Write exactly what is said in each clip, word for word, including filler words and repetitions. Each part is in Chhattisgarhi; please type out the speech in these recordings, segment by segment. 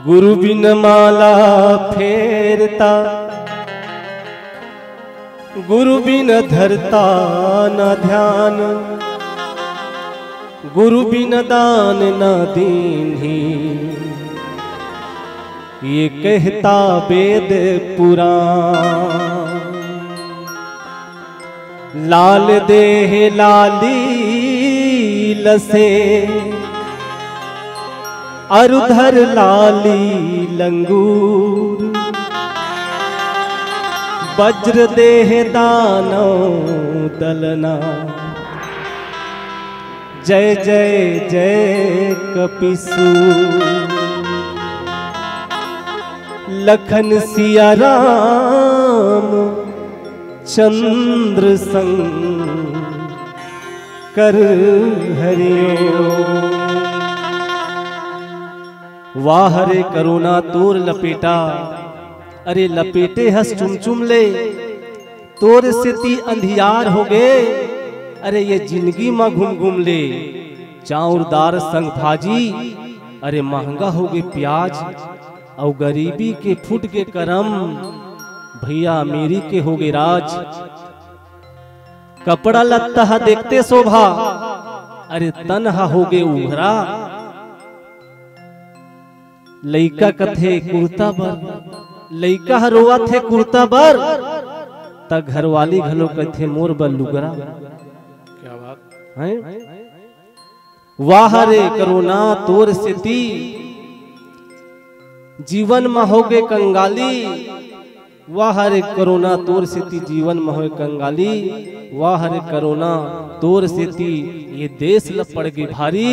गुरु बिन माला फेरता, गुरु बिन धरता न ध्यान, गुरु बिन दान न दीन्ही, ये कहता वेद पुराण। लाल देह लाली लसे, अरु धर लाली लंगूर। वज्र देह दानव दलना, जय जय जय कपिसू। लखन सिया राम चंद्र संग कर हरिओ। वाह रे करोना तोर लपेटा, अरे लपेटे हस चुम चुम ले, तोर सेती अंधियार हो गे। अरे ये जिंदगी म घूम घूम ले, चाउर दार संग भाजी, अरे महंगा हो गे प्याज। अउ गरीबी के फूट गे करम, भैया अमीरी के हो गे राज। कपड़ा लत्ता ह देखते शोभा, अरे तन ह हो गे उघरा। लइका कथे कुर्ता बर, लइका ह रोवत हे कुर्ता बर, त घरवाली घलो कथे मोर बर लुगरा। क्या बात। हैं? वाह रे करोना तोर सेती जीवन म होगे कंगाली। वाह रे करोना तोर सेती जीवन म होए कंगाली। वाह रे करोना तोर सेती ये देश ल पड़ गे भारी,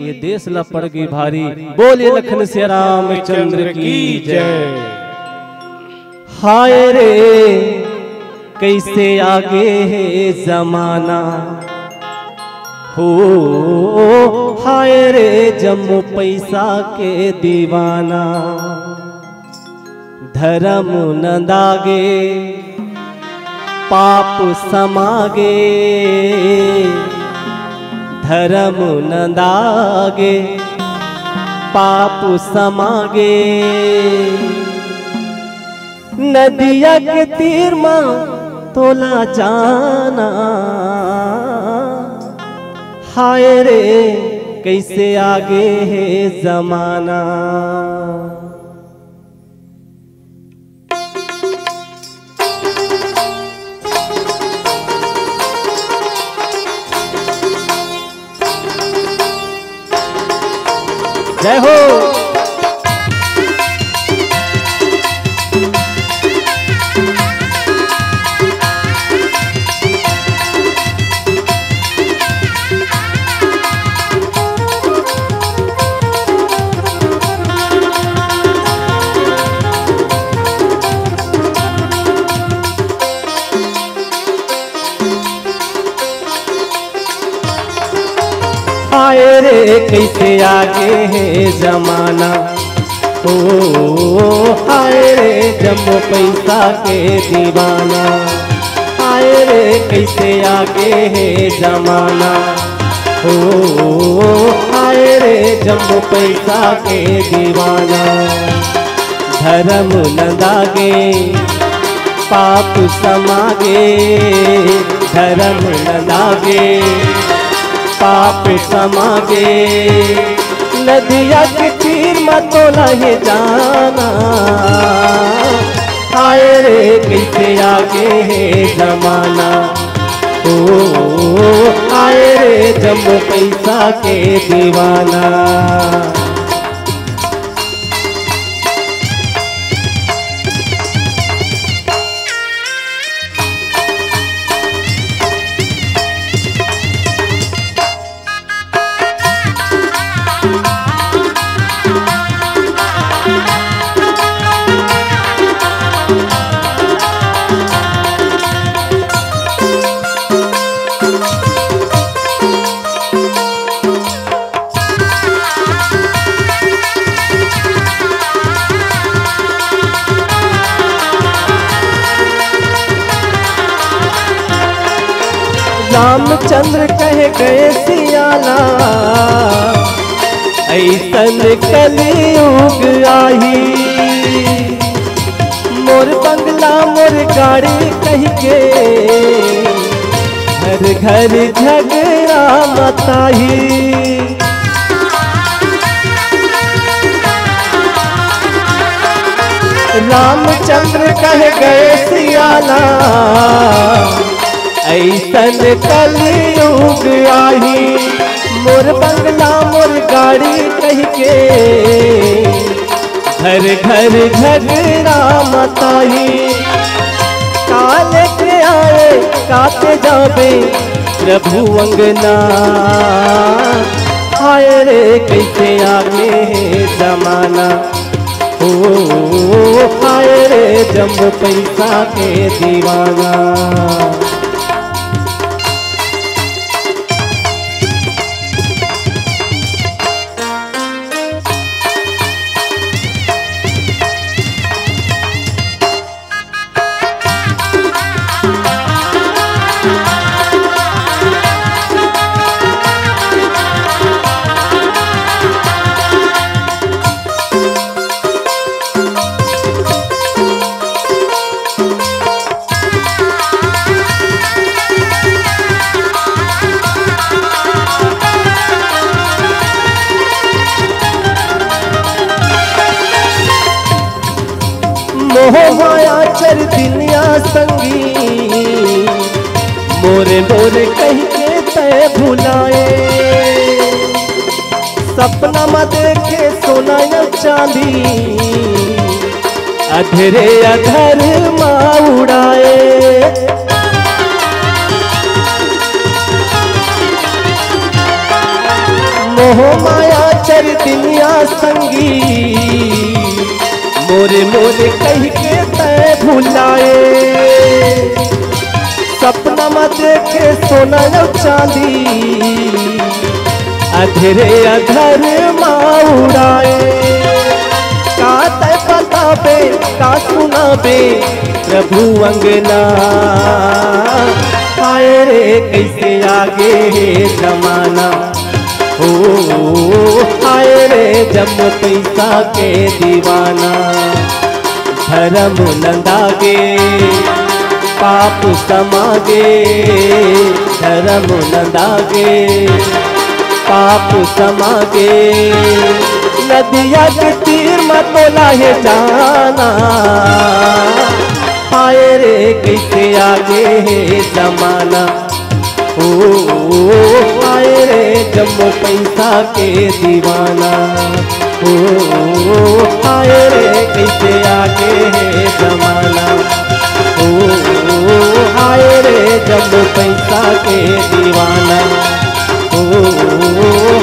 ये देश ल पड़ गे भारी। बोलिए लखन सिया रामचंद्र की जय। हाय रे, कइसे आगे हे जमाना हो, हाय रे, जम्मो पइसा के दीवाना। धरम नंदागे, पाप समागे, धरम नंदागे, पाप समागे। नदिया के तीर म तोला जाना, हाय रे, कइसे आगे हे जमाना। जय हो। हाय रे, कइसे आगे हे जमाना, ओ, हाय रे, जम्मो पइसा के दीवाना। हाय रे, कइसे आगे हे जमाना, ओ, हाय रे, जम्मो पइसा के दीवाना। धरम नंदागे, पाप समागे, धरम नंदागे, पाप समागे। नदिया के तीर म तोला हे जाना, हाय रे, कइसे आगे हे जमाना। ओ, हाय रे, जम्मो पइसा के दीवाना। रामचंद्र कह गए सियाला, ऐसन कलयुग आही। मोर बंगला मोर गाड़ी कह के, घर घर झगड़ा मताही। रामचंद्र कह गए सियाला, ऐसन कलयुग आही। मोर बंगला मोर गाड़ी कह के, घर घर झगड़ा मताही। काले के आए काते जाबे प्रभु अंगना। हाय रे कैसे आगे है जमाना। ओ हाय रे जम्मो पैसा के दीवाना। मोह माया चर दुनिया संगी, मोरे मोरे कह के तय भुलाए। सपना म देखे सोना या चांदी, अधरे अधर मा उड़ाए। मोह माया चर दुनिया संगी, मोरे मोरे कह के तय भुलाए। सपना म देखे सोना या चांदी, अधरे अधर मा उड़ाए। का तय बताबे का सुनाबे प्रभु अंगना। हाय रे कैसे आगे है जमाना। ओ हाय रे जम्मो पैसा के दीवाना। धरम नंदागे पाप समागे। धरम नंदागे पाप समागे। नदिया के तीर म तोला हे जाना। हाय रे कैसे आगे हे जमाना। ओ हाय रे जम्मो पैसा के दीवाना। ओ हाय रे कैसे आगे हे जमाना। ओ हाय रे जम्मो पैसा के दीवाना। ओ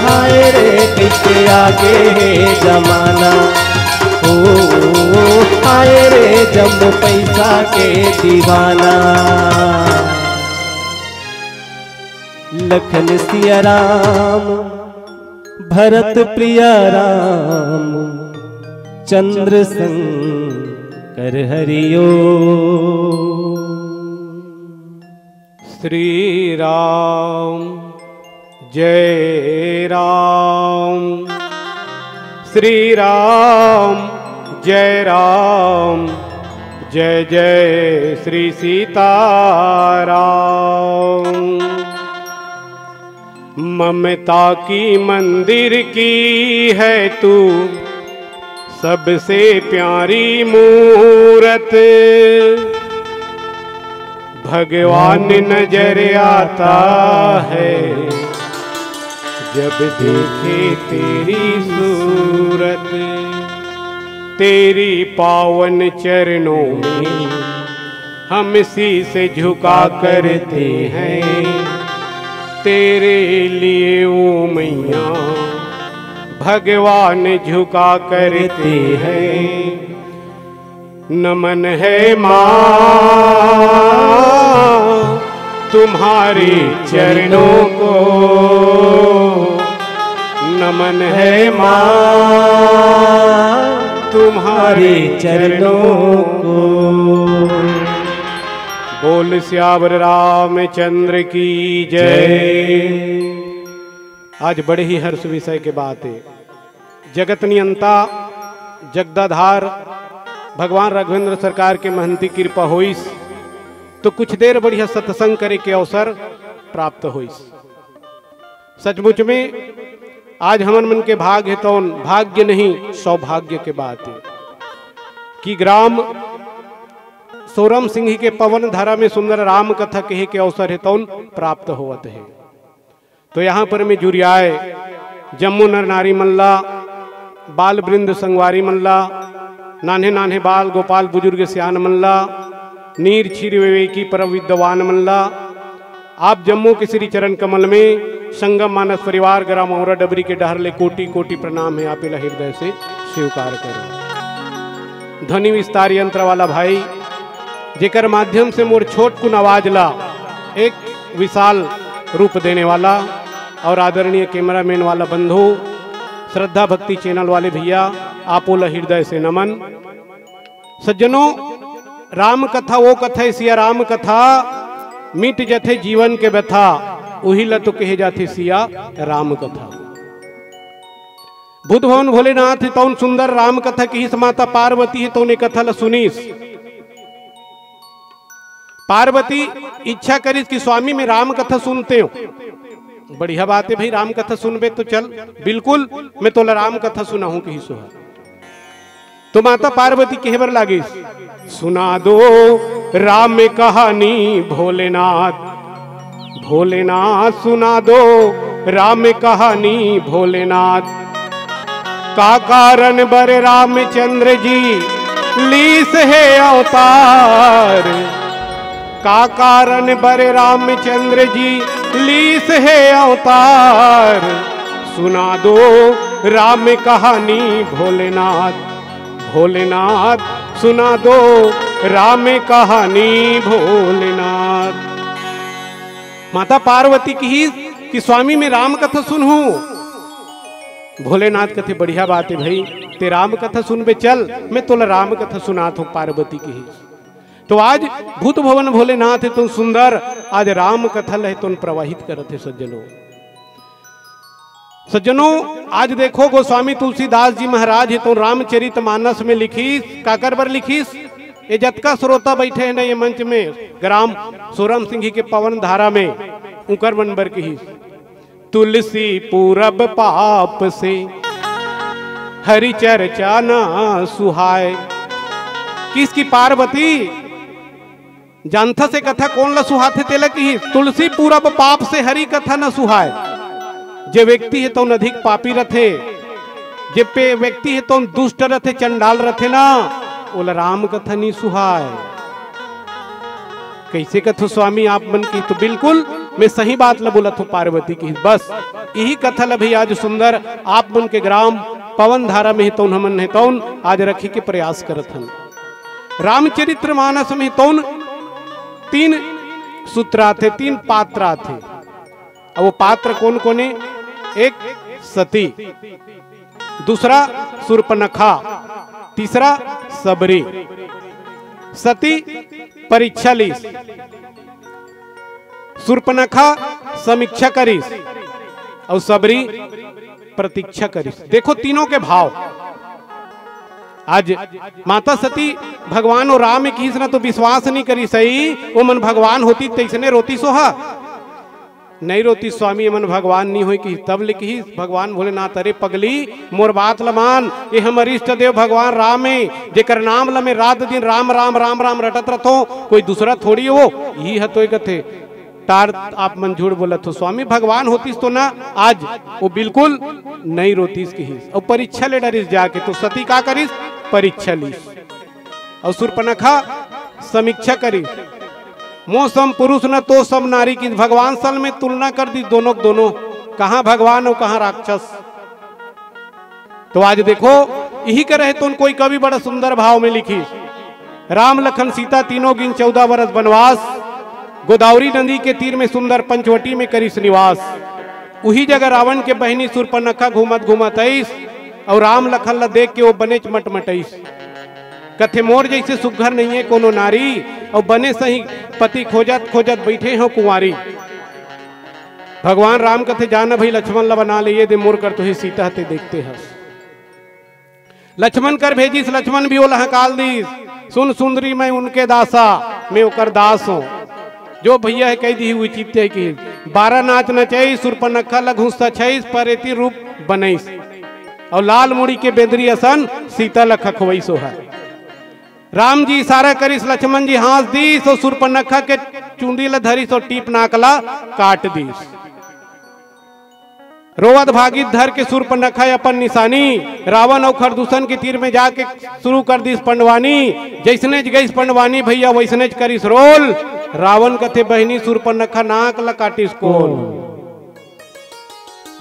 हाय रे कैसे आगे हे जमाना। ओ हाय रे जम्मो पैसा के दीवाना। लखन सिया राम भरत प्रिया राम चंद्र शंकर हरिओ। श्री राम जय राम। श्री राम जय राम। जय जय श्री सीताराम। ममता की मंदिर की है तू सबसे प्यारी मूरत। भगवान नजर आता है जब देखे तेरी सूरत। तेरी पावन चरणों में हम शीश झुका करते हैं। तेरे लिए ओ मैया भगवान झुका करते हैं। नमन है माँ तुम्हारे चरणों को। नमन है माँ तुम्हारे चरणों को। बोल सियावर रामचंद्र की जय। आज बड़े ही हर्ष विषय के बात हे, जगत नियंता जगदाधार भगवान राघवेंद्र सरकार के महंती कृपा होइस, तो कुछ देर बढ़िया सत्संग करे के अवसर प्राप्त होइस। सचमुच में आज हमन मन के भाग हे तौन, भाग्य नहीं, सौभाग्य के बात हे कि ग्राम सोरम सिंह के पवन धारा में सुंदर राम कथा कहे के अवसर हे तौन प्राप्त होवत हे। तो यहाँ पर में जुरियाए जम्मो नर नारी मन ला, बाल वृंद संगवारी मन ला, नान्हे नान्हे बाल गोपाल बुजुर्ग सियान मन ला, नीर छीर विवेकी परम विद्वान मन ला, आप जम्मो के श्री चरण कमल में संगम मानस परिवार ग्राम औरा डबरी के डहर ले कोटि कोटि प्रणाम हे। आप एला हृदय से स्वीकार करो। ध्वनि विस्तार यंत्र वाला भाई, जेकर माध्यम से मोर छोटकुन आवाज ला एक विशाल रूप देने वाला और आदरणीय कैमरामैन वाला बंधु, श्रद्धा भक्ति चैनल वाले भैया, आपो ला हृदय से नमन। सज्जनों, राम कथा वो कथा हे सिया राम कथा, मिट जथे जीवन के व्यथा, उही ला तो कहे जाथे सिया राम कथा। बुद्ध भवन भोलेनाथ हे तौन सुंदर राम कथा किहिस, माता पार्वती हे तौन ए कथा ला सुनिस। पार्वती इच्छा करिस कि स्वामी मैं राम कथा सुनतेंव। बढ़िया बात हे भाई, राम कथा सुनबे तो चल, बिल्कुल मैं तोला राम कथा सुनाहूं किहिस ओहा। तो माता पार्वती कहे बर लागिस, सुना दो राम कहानी भोलेनाथ, भोलेनाथ सुना दो राम कहानी भोलेनाथ। का कारण बर रामचंद्र जी लीस हे अवतार, का कारण बर रामचंद्र जी लीस हे अवतार। सुना दो राम कहानी भोलेनाथ, भोलेनाथ सुना दो राम कहानी भोलेनाथ। माता पार्वती किहिस कि स्वामी मैं राम कथा सुनहूं। भोलेनाथ कथे बढ़िया बात हे भाई, तें राम कथा सुनबे चल, मैं तोला राम कथा सुनात हूं, पार्वती किहिस। तो आज भूत भवन भोलेनाथ हे तौन सुंदर, आज राम कथा ल हे तौन प्रवाहित करत हे सज्जनों। सज्जनों, आज देखो गोस्वामी तुलसीदास जी महाराज हे तौन रामचरित मानस में लिखिस, काकर बर लिखिस? ये जतका श्रोता बैठे हे ना ये मंच में, ग्राम सोरम सिंह के पवन धारा में, उंकर मन बर किहिस। तुलसी पूरब पाप से हरि चर्चा न सुहाय। किहिस कि पार्वती, जानथस ए कथा कोन ला सुहाथे तेला किहिस, तुलसी पूरब पाप से हरि कथा न सुहाय। जे व्यक्ति हे तौन अधिक पापी रथे, जे पे व्यक्ति हे तौन दुष्ट रथे, चंडाल रथे ना, ओला राम कथा नी सुहाय। कैसे कथो स्वामी आप मन की? तो बिल्कुल मैं सही बात ला बोलत हूँ पार्वती की। बस यही कथा ला भी आज सुंदर आप मन के ग्राम पवन धारा में हे तौन हमन हे तौन आज रखे के प्रयास करत हन। रामचरित्र मानस में हे तौन तीन सूत्र आथे, तीन पात्र आथे। अब वो पात्र कोन कोन हे? एक सती, दूसरा सूर्पनखा, तीसरा सबरी। सती परीक्षा लीस, सूर्पनखा समीक्षा करिस और सबरी प्रतीक्षा करिस। देखो तीनों के भाव। आज माता सती भगवान अउ राम में किहिस ना तो विश्वास नहीं करिस ही, वो मन भगवान होती तैसने रोती सोहा। नहीं रोती स्वामी, एमन भगवान नहीं होय किहिस। तब ले किहिस भगवान भोलेनाथ, अरे पगली, मोर बात ल मान, ये हमर इष्ट देव भगवान राम हे, जेकर नाम ल मैं रात दिन राम राम राम राम रटत रथों, कोई दूसरा थोड़ी हो, यही ह तो कथे। टार आप मन झूठ बोलत हो स्वामी, भगवान होतिस तो ना आज वो बिल्कुल नहीं रोतिस किहिस। अउ परीक्षा ले डरिस जाके, तो सती का करिस? परीक्षा लीस। अउ सूर्पनखा समीक्षा करिस, मो सम पुरुष न तो सम नारी की, भगवान सल में तुलना कर दी दोनों के दोनों, कहाँ भगवान अउ कहाँ राक्षस। तो आज देखो, इही करे तो कोई कवि बड़ा सुंदर भाव में लिखिस, राम लखन सीता तीनों गिन चौदह बरस बनवास, गोदावरी नदी के तीर में सुंदर पंचवटी में करिस निवास। उही जगह रावण के बहिनी सूर्पनखा घूमत घूमत आइस, अउ राम लखन ला देख के वो बनेच मटमटइस। कथे मोर जइसे सुग्घर नइये कोनो नारी, अउ बने सही पति खोजत खोजत बइठे हंव कुंवारी। भगवान राम कथे जा न भई लक्ष्मण ला बना ले, ये दे मोर कर तुही सीता ते देखते हस। लक्ष्मण कर भेजिस, लक्ष्मण भी ओला हकाल दिस, सुन सुंदरी मैं उनके दासा, मैं ओकर दास हंव। जो भइया हे कहि दिही उचित हे कि बारह नाच नचइस, सुरपनखा ल घुस्सा छइस, पर एती रूप बनइस। अउ लाल मुड़ी के बेंदरी असन सीता ल खखवइस ओहर। राम जी इशारा करिस, लक्ष्मण जी हाँस दिस अउ सुरपनखा के चुंदी ल धरिस अउ टीप नाक ल काट दिस। रोवत भागित धर के सुरपनखा अपन निशानी रावण अउ खरदूषण के तीर में जाके शुरू कर दिस पंडवानी। जइसनेच गइस पंडवानी भइया वइसनेच करिस रोल। रावण कथे बहिनी सुरपनखा नाक ल काटिस कोन।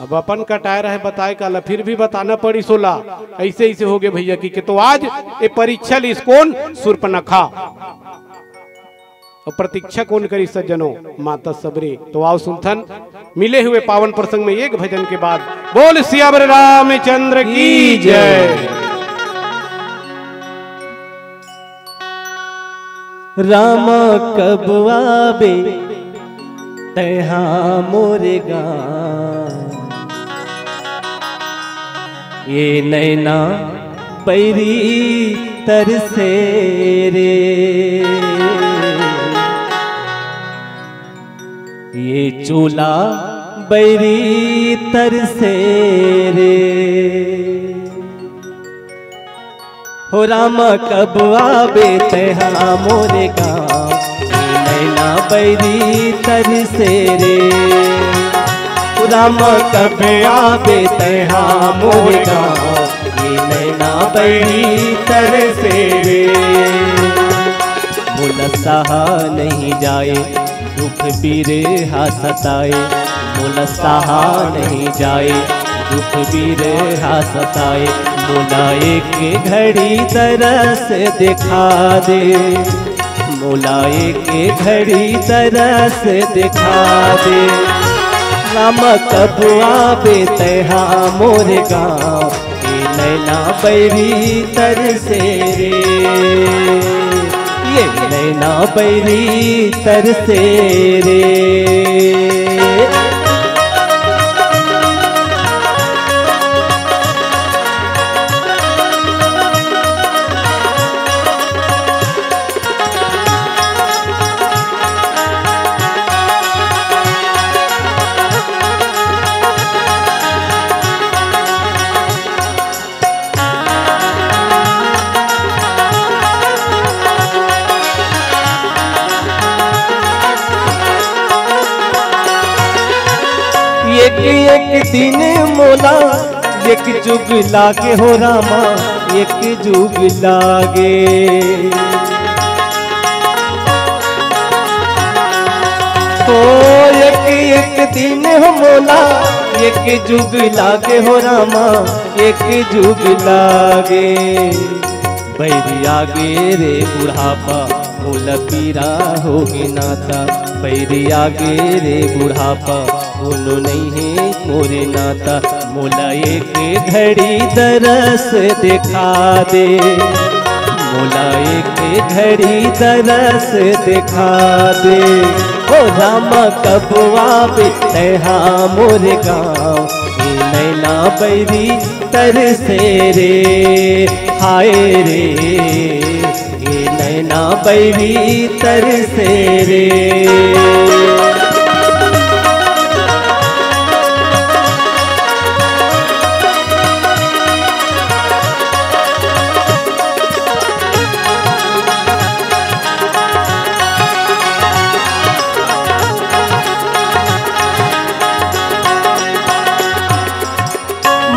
अब अपन कटाए रहे बताए काला, फिर भी बताना पड़िस ओला। अइसे अइसे होगे भइया कि, कि तो आज ए परीक्षा लिस कोन सुरपनखा। अउ प्रतीक्षा कोन करिस सज्जनों, माता सबरी। तो आओ सुनथन मिले हुए पावन प्रसंग में एक भजन के बाद। बोल सियावर रामचंद्र की जय। रामा कब आबे तैहा मोरे गाँव, ये नैना बैरी तरसे रे, ये चोला बैरी तरसे रे। हो रामा कब आबे तैहा मोरे गाँव, ये नैना बैरी तरसे रे। हो रामा कब आबे तैहा मोरे गाँव, ये नैना बैरी तरसे रे। मोला सहा नहीं जाए दुख बिरहा सताए, मोला सहा नहीं जाए दुख बिरहा सताए। मोला एक घड़ी तरस दिखा दे, मोला एक घड़ी तरस दिखा दे। रामा कब आबे तैहा मोरे गाँव, ये नैना बैरी तरसे रे, ये नैना बैरी तरसे रे। एक एक दिन मोला एक जुग लागे हो रामा, एक जुग लागे। ओ एक एक दिन हो मोला एक जुग लागे हो रामा, एक जुग लागे। बैरी आगे रे बुढ़ापा, मोला पीरा होगे नाता। बैरी आगे रे बुढ़ापा, कोनो नइ हे मोरे नाता। मोला एक घड़ी तरस दिखा दे, मोला एक घड़ी तरस दिखा दे। ओ रामा कब आबे तैहा मोरे गाँव, ये नैना बैरी तरसे रे, हाय रे, ये नैना बैरी तरसे रे।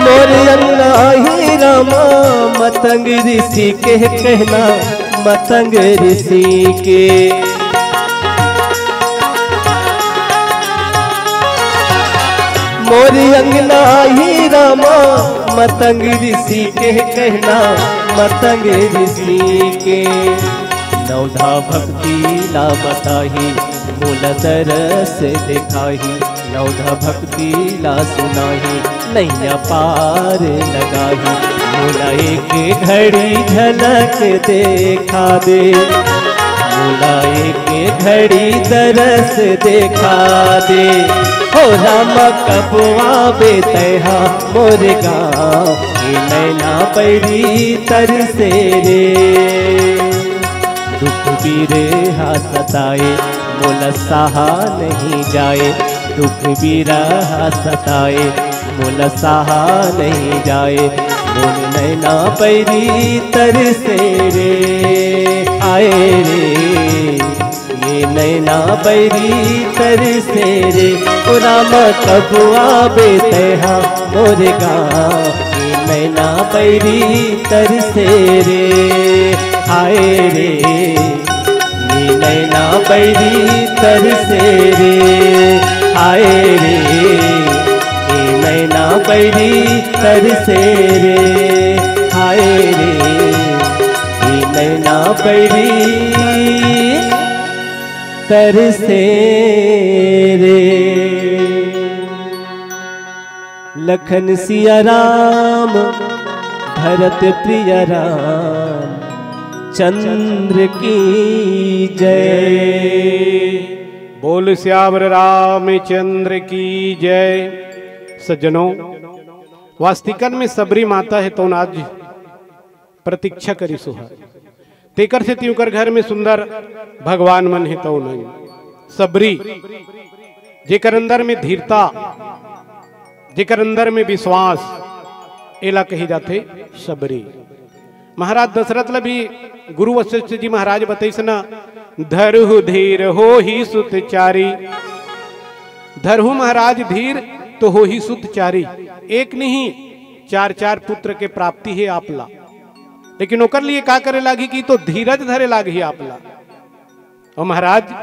मोर अंगना ही रामा, मतंग ऋषि के कहना, मतंग ऋषि के। मोर अंगना ही रामा, मतंग ऋषि के कहना, मतंग ऋषि के। नवधा भक्ति ला बताही, मोला तरस दिखाही। नवधा भक्ति ला सुनाही, नैया पार लगाही। मोला एक घड़ी झलक देखा दे, मोला एक घड़ी दरस देखा दे। हो राम, कब आबे तैहा मोर गाँव, ए नैना बैरी तरसे रे। दुख बिरहा सताए, मोला सहा नहीं जाए। दुख बिरहा सताए, मोला सहा नहीं जाए। मोर नैना बैरी तरसे रे, आए रे, ये नैना बैरी तरसे रे। ओ राम, कब आबे तैहा मोर गाँव, ये नैना बैरी तरसे रे। हाय रे, ये नैना बैरी तरसे रे। हाय रे, ये नैना बैरी तरसे रे। हाय रे, ये नैना बैरी तरसे रे। लखन सिया राम, भरत प्रिय राम चंद्र की जय। बोल सियावर रामचंद्र की जय। सज्जनों, वास्तिकन में सबरी माता हे तौन आज प्रतीक्षा करिस होहा। तेकर सेती ओकर घर में सुंदर भगवान मन हे तौन सबरी, जेकर अंदर में धीरता, जेकर अंदर में विश्वास, एला कही जाथे सबरी। महाराज दशरथ ला भी गुरु वशिष्ठ जी महाराज बतइस ना, धरहु धीर होही सुत चारी। धरहु महाराज धीर तो होही सुत चारी। एक नहीं, चार चार पुत्र के प्राप्ति हे आप ला, लेकिन ओकर लिए का करे लागही कि तो धीरज धरे लागही आप ला। और महाराज,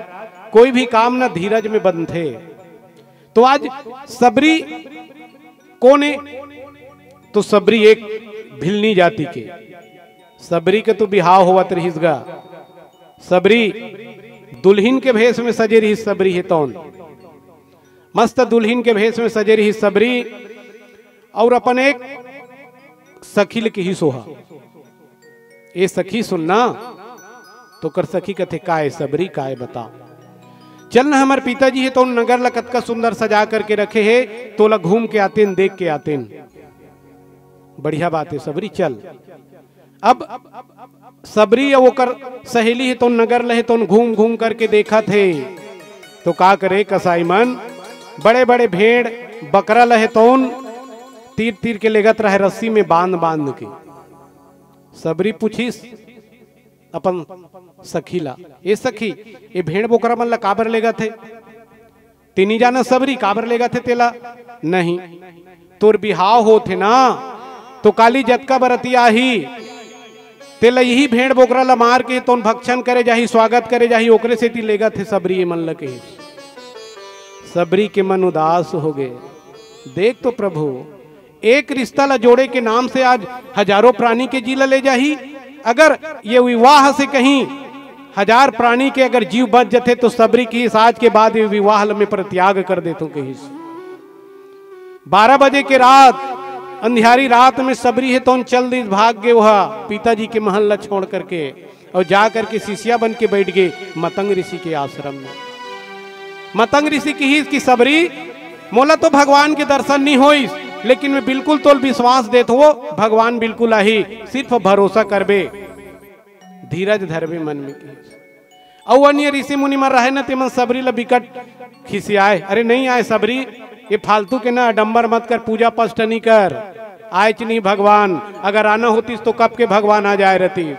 कोई भी काम ना धीरज में बनथे। तो आज सबरी कोन ए? तो सबरी एक भिलनी जाति के। सबरी के तो बिहाव होवत रहिस गा। सबरी दुल्हिन के भेष में सजे रहिस, सबरी हे तौन मस्त दुल्हिन के भेष में सजे रहिस सबरी। और अपन एक सखी ले किहिस होहा, ए सखी सुन ना। तो ओकर सखी कथे, काय सबरी, काय बता, चल ना, हमर पिताजी हे तौन नगर ला कतका सुंदर सजा करके रखे हे, तोला घूम के आतेन, देख के आतेन। बढ़िया बात हे सबरी, चल। अब सबरी अउ ओकर सहेली हे तौन नगर ल हे तौन घूम घूम करके देखत हे। तो का करे कसाई मन, बड़े बड़े भेड़ बकरा ल हे तौन तीर तीर के लेगत रहे, रस्सी में बांध बांध के। सबरी पूछिस अपन सखी ला, ए सखी, ए भेड़ बोकरा मन ला काबर लेगत हे? तेनी जाना सबरी काबर लेगत हे तेला? नहीं। तोर बिहाव होत हे ना, तो काली जतका बरतिया आही, तेला यही भेड़ बोकरा ला मार के तोन भक्षण करे जाही, स्वागत करे जाही, ओकरे सेती लेगत हे सबरी ए मन ल कही। सबरी के मन उदास हो गए। देख तो प्रभु, एक रिश्ता ला जोड़े के नाम से आज हजारों प्राणी के जी ला ले जाही। अगर ये विवाह से कहीं हजार प्राणी के अगर जीव बच जथे तो सबरी किहिस, आज के बाद ये विवाह ल मैं परित्याग कर देथों किहिस। बारह बजे के रात, अंधियारी रात में सबरी हे तौन चल दिस, भाग गे ओहा पिताजी के महल ला छोड़ करके, और जा करके शिष्या बन के बैठ गे मतंग ऋषि के आश्रम में। मतंग ऋषि किहिस कि सबरी, मोला तो भगवान के दर्शन नहीं होइस, लेकिन मैं बिल्कुल तोल विश्वास देत हो, भगवान बिल्कुल आही, सिर्फ भरोसा करबे, धीरज धरबे मन में किहिस। अउ अन्य ऋषि मुनि मन रहे न, तेमन सबरी ल बिकट खिसियाए, अरे नहीं आए सबरी, ये फालतू के ना आडंबर मत कर, पूजा पाठ नहीं कर, आएच नहीं भगवान, अगर आना होतिस तो कब के भगवान आ जाए रहतिस।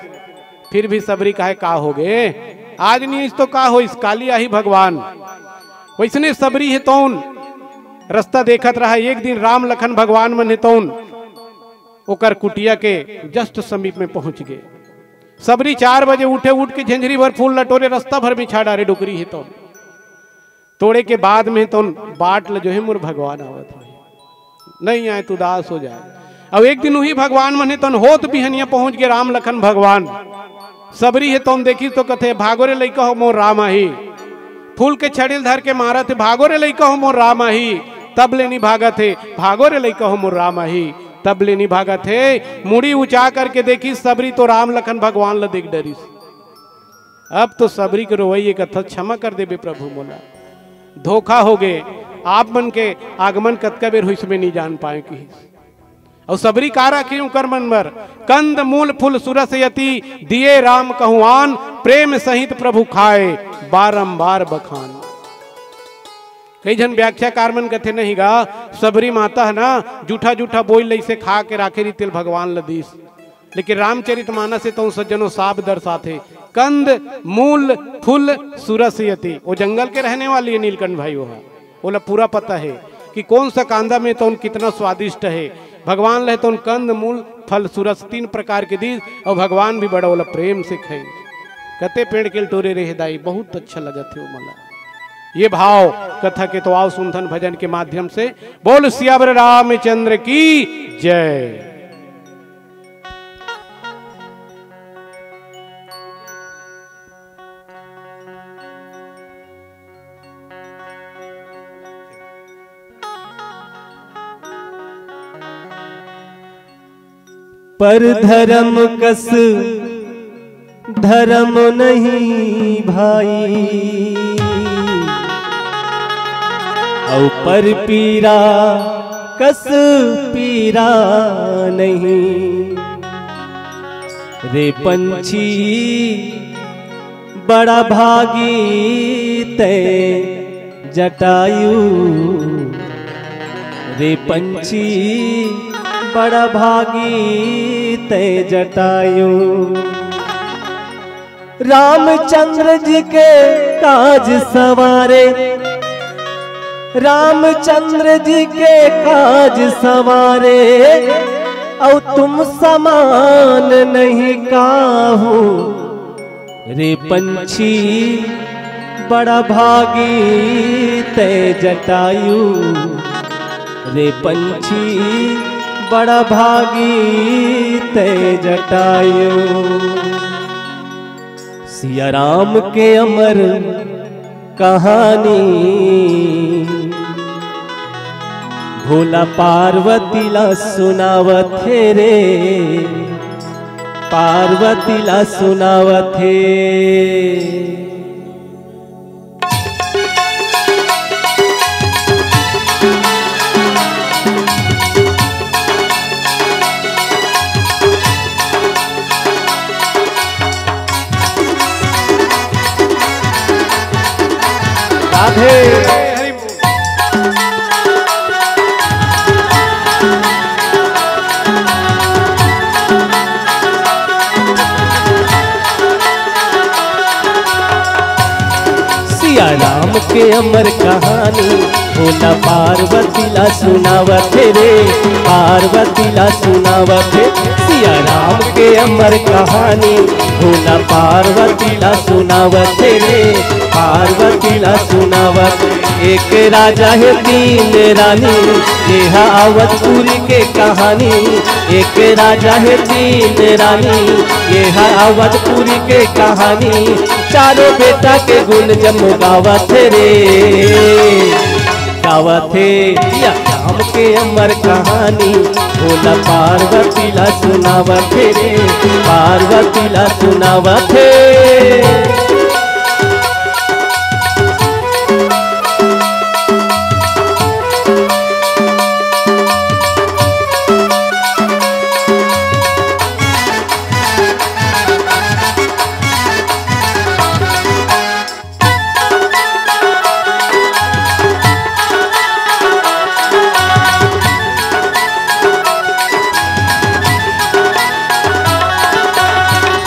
फिर भी सबरी कहे, का हो गे, आज नहीं आइस तो का होइस, काली आही भगवान। वैसने सबरी हे तौन रास्ता देखत रहा। एक दिन राम लखन भगवान मन हे तौन ओकर कुटिया के just समीप में पहुंच गे। सबरी चार बजे उठे, उठ के झंझरी भर फूल लटोरे, रास्ता भर बिछा डारे, डोकरी हे तौन। तोड़े के बाद में तौन बाट ल जो हे मोर भगवान आवत हे, नहीं आए तो उदास हो जाए। अब एक दिन उही भगवान मन हे तौन होत बिहनिया पहुंच गे राम लखन भगवान। सबरी हे तौन देखिस तो कथे, भागो रे लइका हो, मोर राम आही। फूल के छड़ी ल धर के मारत हे, "भागो रे लइका हो मोर राम आही।" तब ले नी भागत हे, "भागो रे लइका हो मोर राम आही।" तब ले नी भागत हे। मुड़ी ऊंचा करके देखिस सबरी तो राम लखन भगवान ल देख डरिस। अब तो सबरी के रोवई ए कथा, "क्षमा कर देबे प्रभु मोला, धोखा हो गे, आप मन के आगमन कतका बेर होइस मैं नी जान पाए," किहिस। अउ सबरी का राखे उंकर मन बर? "कंद मूल फूल सुरस यति, दिए राम कहु आन, प्रेम सहित प्रभु खाए, बारंबार बखान।" कई झन व्याख्याकार मन कथे, "नहीं गा, सबरी माता ह ना, जूठा जूठा बोइल ल अइसे खा के राखे रहिस, तेला भगवान ल दीस।" लेकिन रामचरित मानस हे तउन सज्जनों साफ दर्शाथे, कंद मूल फूल सुरस यति। वो जंगल के रहने वाली हे नीलकंठ भाई, वो हे, ओला पूरा पता हे कि कौन सा कांदा में तउन कितना स्वादिष्ट हे। भगवान ल हे तउन कंद मूल फल सुरस तीन प्रकार के दीस, अउ भगवान भी बड़ा ओला प्रेम से खाइस। कते पेड़ के टोरे रहे दाई, बहुत अच्छा लगत हे वो मला। ये भाव कथा के तो आओ सुनथन भजन के माध्यम से। बोल सियावर रामचंद्र की जय। पर धर्म कस धर्म नहीं भाई, अउ पर पीरा कस पीरा नहीं। रे पंछी बड़ा भागी तैं जटायु, रे पंछी बड़ा भागी तैं जटायु। रामचंद्र जी के काज सवारे, रामचंद्र जी के काज सवारे, अउ तुम समान नहीं काहू। रे पंछी बड़ा भागी तैं जटायु, रे पंछी बड़ा भागी तैं जटायु। सिया राम के अमर कहानी भोला पार्वती ला सुनावत हे रे, पार्वती ला सुनावत हे। राधे। सिया राम के अमर कहानी भोला पार्वती ला सुनावत हे रे, पार्वती ला सुनावत हे। सिया राम के अमर कहानी भोला पार्वती ला सुनावत हे रे, पार्वती ला सुनावत। एक राजा हे तीन रानी, ये हा अवधपुरी के कहानी। एक राजा हे तीन रानी, ये हा अवधपुरी के कहानी। चारों बेटा के गुण जम्मो गावत हे रे, गावत हे। या राम के अमर कहानी भोला पार्वती ला सुनावत हे रे, पार्वती ला सुनावत हे।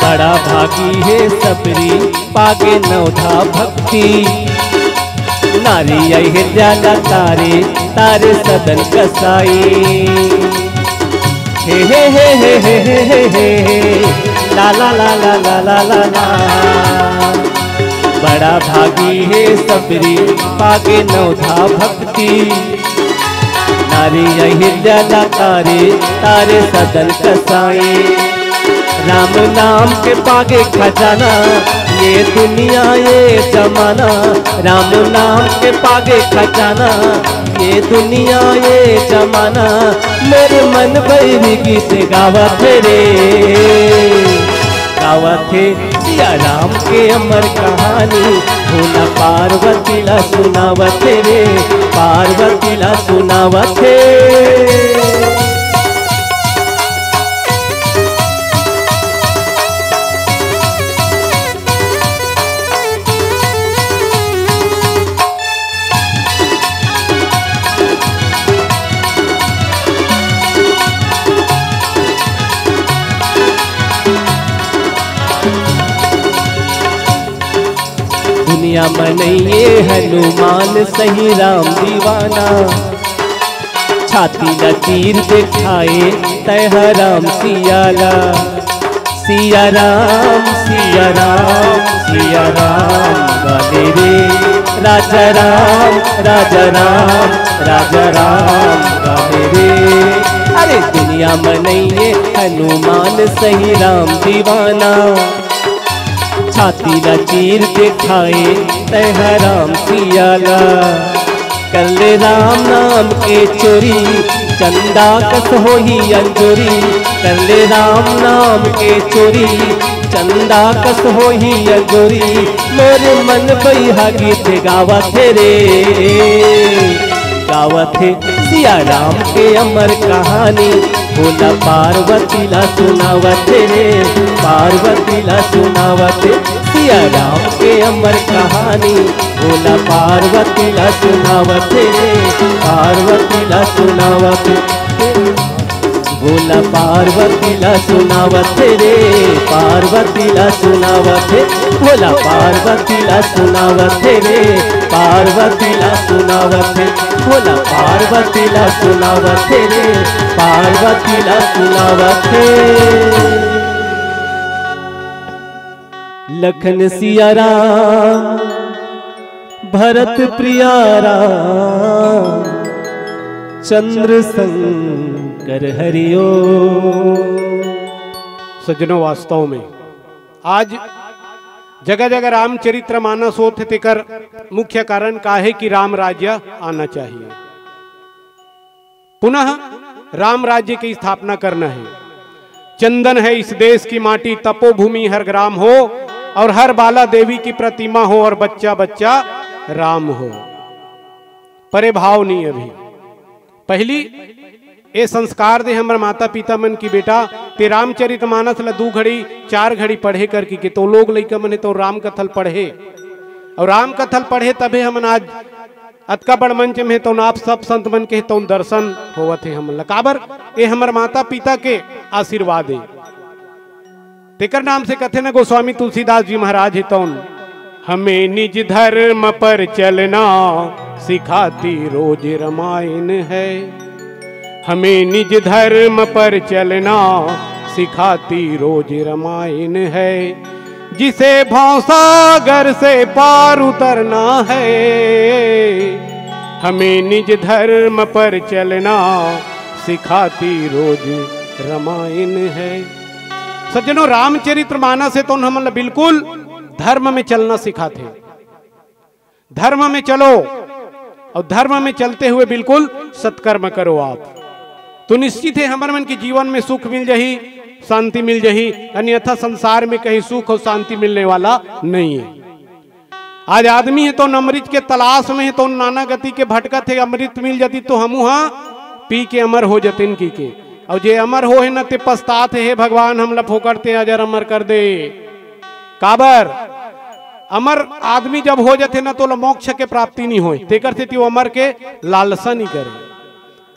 बड़ा भागी हे सबरी पागे नवधा भक्ति, नारी अहिल्या ला तारे, तारे सदन कसाई। हे हे हे हे हे हे हे हे, ला ला ला ला ला ला ला ला। बड़ा भागी हे सबरी पागे नवधा भक्ति, नारी अहिल्या ला तारे, तारे सदन कसाई। राम नाम के पागे खजाना, ये दुनिया ये जमाना, राम नाम के पागे खजाना। ये दुनिया ये जमाना, मेरे मन बैरी गीत गावत हे रे, गावत हे सिया राम के अमर कहानी। भोला पार्वती ला सुनावत हे रे, पार्वती ला सुनावत हे। दुनिया मनइये हनुमान सही राम दीवाना, छाती ला चीर देखाए तैं ह राम सिया ला। सिया राम, सिया राम, सिया राम गावे रे, राजा राम, राजा राम, राजा राम गावे रे। अरे दुनिया मनइये हनुमान सही राम दीवाना, छाती ला चीर देखाए तैं ह राम सिया ला। कर ले राम नाम के चोरी, चंदा कस होही अंजोरी। कर ले राम नाम के चोरी, चंदा कस होही अंजोरी। मोर मन बैहा गीत गावत हे रे, गावत हे सिया राम के अमर कहानी। भोला पार्वती ला सुनावत हे रे, पार्वती ला सुनावत हे सिया राम के अमर कहानी। भोला पार्वती ला सुनावत हे रे, पार्वती ला सुनावत हे। भोला पार्वती ला सुनावत हे रे, पार्वती ला सुनावत हे। भोला पार्वती ला सुनावत हे रे, पार्वती ला सुनावत हे। भोला पार्वती ला सुनावत हे रे, पार्वती ला सुनावत हे। लखन सिया राम, भरत प्रिया राम, चंद्र शंकर हरिओ। सज्जनों, वास्तव में आज जगह जगह रामचरित्र मानस होत हे, तेकर मुख्य कारण का हे कि राम राज्य आना चाहिए, पुनः राम राज्य की स्थापना करना है। चंदन है इस देश की माटी, तपोभूमि हर ग्राम हो, और हर बाला देवी की प्रतिमा हो, और बच्चा बच्चा राम हो। परे भाव नहीं अभी। पहली ए संस्कार दे हमर माता पिता मन की, बेटा, ते रामचरित मानस ला दू घड़ी, चार घड़ी पढ़े करके, के तो लोग लइका मन हे तो राम कथल पढ़े, और राम कथल पढ़े तभे हमन आज अतका बड़ मंच में हे, तौन आप सब संत मन के हे, तौन दर्शन होवत हे हमन ला। काबर? ए हमर माता पिता के आशीर्वाद हे। तेकर नाम से कथे न गोस्वामी तुलसीदास जी महाराज हे तौन, "हमें निज धर्म पर चलना सिखाती रोज रामायण है। हमें निज धर्म पर चलना सिखाती रोज रामायण है। जिसे भवसागर से पार उतरना है। हमें निज धर्म पर चलना सिखाती रोज रामायण है।" सज्जनों, रामचरित्र मानस हे तौन हमन ला बिल्कुल धर्म में चलना सिखाथे। धर्म में चलो, और धर्म में चलते हुए बिल्कुल सत्कर्म करो आप, तो निश्चित हे हमर मन के जीवन में सुख मिल जाही, शांति मिल जाही। अन्यथा संसार में कहीं सुख और शांति मिलने वाला नहीं है। आज आदमी हे तौन अमृत के तलाश में हे, तौन नाना गति के भटकत हे, अमृत मिल जाती तो हमू हा पी के अमर हो जतिन की के। और जे अमर हो हे न, ते पछतात हे, "हे भगवान, हमला फोकट ते अजर अमर कर दे।" काबर? अमर आदमी जब हो जथे न, तो ओला मोक्ष के प्राप्ति नहीं होय, तेकर सेती वो अमर के लालसा नहीं करे।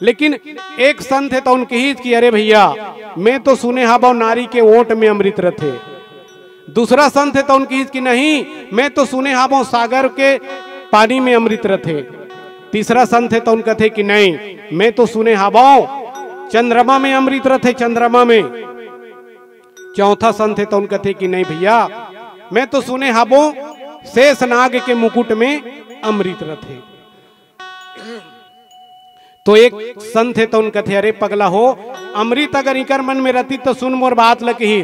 लेकिन एक संत हे तौन किहिस कि, "अरे भैया, मैं तो सुने हाबव नारी के ओंट में अमृत रथे।" दूसरा संत हे तौन किहिस कि, "नहीं, मैं तो सुने हाबव सागर के पानी में अमृत रथे।" तीसरा संत हे तौन कथे कि, "नहीं, मैं तो सुने हाबव चंद्रमा में अमृत रथे, चंद्रमा में।" चौथा संत हे तौन कथे कि, "नहीं भैया, मैं तो सुने हाबव शेष नाग के मुकुट में अमृत रथे।" तो एक संत हे तौन कथे, "अरे पगला हो, अमृत अगर इकर मन में रहती तो सुन मोर बात ल कही,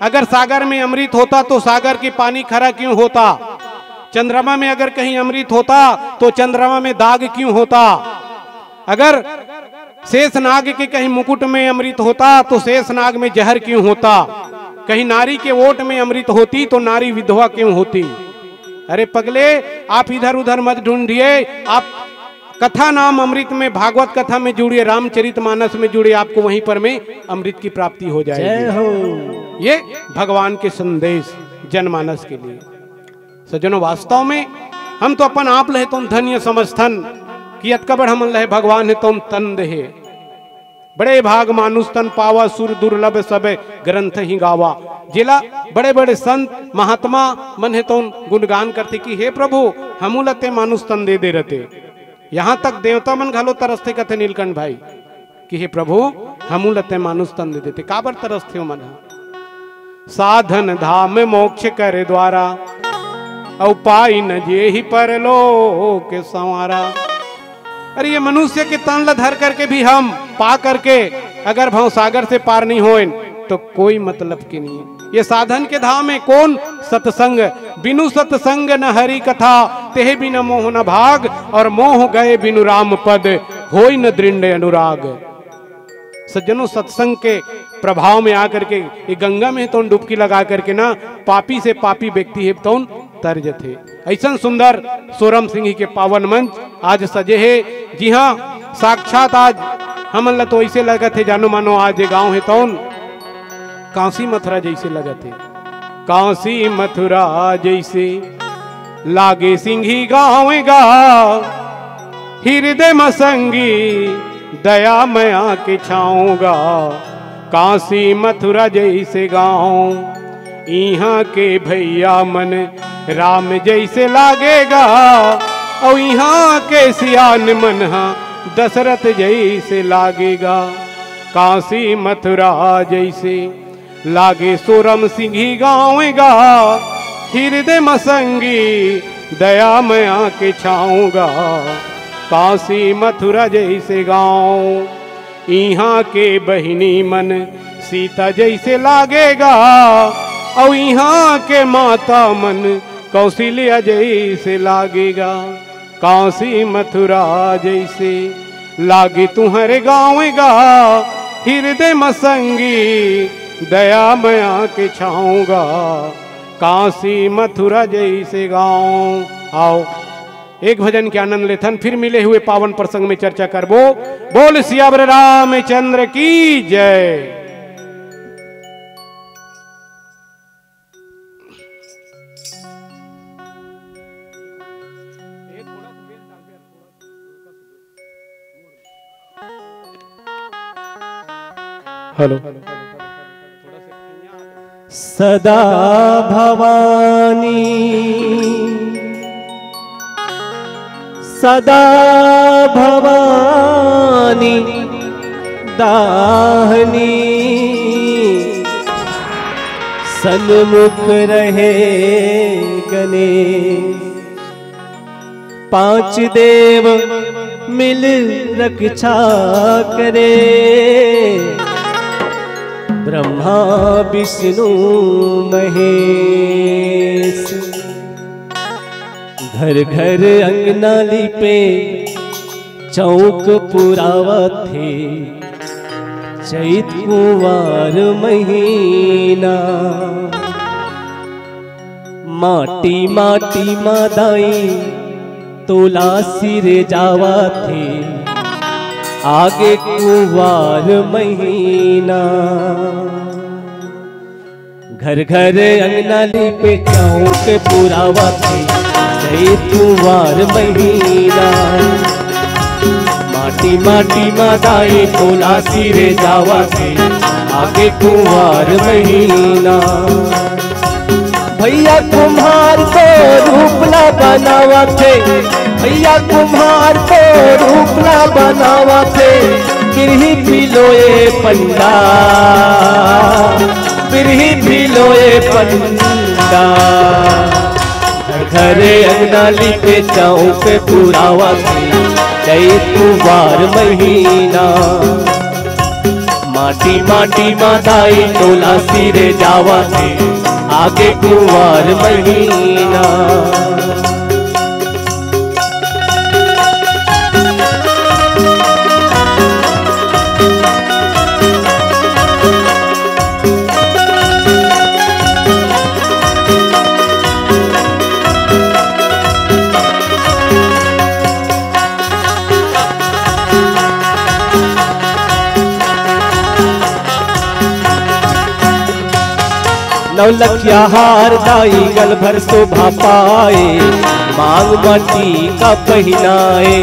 अगर सागर में अमृत होता तो सागर के पानी खरा क्यों होता? चंद्रमा में अगर कहीं अमृत होता तो चंद्रमा में दाग क्यों होता? अगर शेषनाग के कहीं मुकुट में अमृत होता तो शेषनाग में जहर क्यों होता? कहीं नारी के ओट में अमृत होती तो नारी विधवा क्यों होती? अरे पगले, आप इधर उधर मत ढूंढिए, आप कथा नाम अमृत में, भागवत कथा में जुड़िए, रामचरित मानस में जुड़िए, आपको वहीं पर में अमृत की प्राप्ति हो जाएगी। जय हो। ये भगवान के संदेश जनमानस के लिए। सज्जनों, वास्तव में हम तो अपन आप लहे तो धन्य समझथन कि अतका बड़ हमन लहे भगवान हे तो तन देहे। बड़े भाग मानुष तन पावा, सुर दुर्लभ सब ग्रंथ ही गावा। जेला बड़े बड़े संत महात्मा मन हे तो गुणगान करथे कि हे प्रभु, हमू ल ते मानुष तन दे दे रहते। यहाँ तक देवता मन घलो तरसथे, कथे नीलकंठ भाई कि हे प्रभु, हमू ल ते मानुष तन दे देते। काबर तरसथे ओमन ह? साधन धाम मोक्ष कर द्वारा, अउ पाई न जेहि परलोक संवारा। अरे, ये मनुष्य के तन ल धर करके भी हम पा करके अगर भवसागर से पार नहीं होएन तो कोई मतलब के नहीं है। ये साधन के धाम है कौन? सत्संग। बिनु सत्संग न हरि कथा, तेह बिन मोह न भाग, और मोह गए बिनु राम पद, होई न दृढ़ अनुराग। सज्जनों, सत्संग के प्रभाव में आकर के ये गंगा में तौन डुबकी लगा करके ना, पापी से पापी व्यक्ति हे तौन तर जथे। ऐसन सुंदर सोरम सिंह के पावन मंच आज सजे हे, जी हाँ, साक्षात आज हमन ला तो ऐसे लगत हे जानो मानो आज ये गांव हे तौन काशी मथुरा जैसे लगत हे। काशी मथुरा जैसे लागे सिंघी गाँव गा, हिरदे म संगी दया मया के छाँव गा। काशी मथुरा जैसे गाँव, इहाँ के भैया मन राम जैसे लागे गा, अउ इहाँ के सियान मन हा दशरथ जैसे लागे गा। काशी मथुरा जैसे लागे सोरम सिंघी गाँव गा, हिरदे म संगी दया मया के छाँव गा। काशी मथुरा जैसे गाँव, इहाँ के बहिनी मन सीता जैसे लागे गा, अउ इहाँ के माता मन कौशल्या जैसे लागे गा। काशी मथुरा जैसे लागे तुँहर गाँव गा, हिरदे म संगी दया मया के छाँव गा। काशी मथुरा जैसे गाँव। आओ, एक भजन के आनंद लेथन, फिर मिले हुए पावन प्रसंग में चर्चा करबो। बोल सियावर रामचंद्र की जय। हेलो। सदा भवानी, सदा भवानी दाहिनी, सन्मुख रहे गणेश। पांच देव मिल रक्षा करे, ब्रह्मा विष्णु महेश। घर घर अंगना लिपे, चौक पुरावत हे, चैत कुंवार महीना। माटी माटी मा दाई तोला सिरे जावत हे, आगे कुंवार महीना। घर घर अंगना लिपे, चौक पुरावत हे, चैत कुंवार महीना। माटी माटी मा दाई तोला सिरे जावत हे, आगे कुंवार महीना। भैया कुम्हार तो रूप ला बनावत हे, भैया कुम्हार तो रूप ला बनावत हे। बिरही भिलोए पंडा, बिरही भिलोए पंडा। घर घरे अंगना लिपे, चौक पुरावत हे, चैत कुंवार महीना। माटी माटी मा दाई तोला सिरे जावत हे, आगे कुंवार महीना। नौलखिया हार दाई गल भर शोभा पाए, मांग म टीका पहिनाए।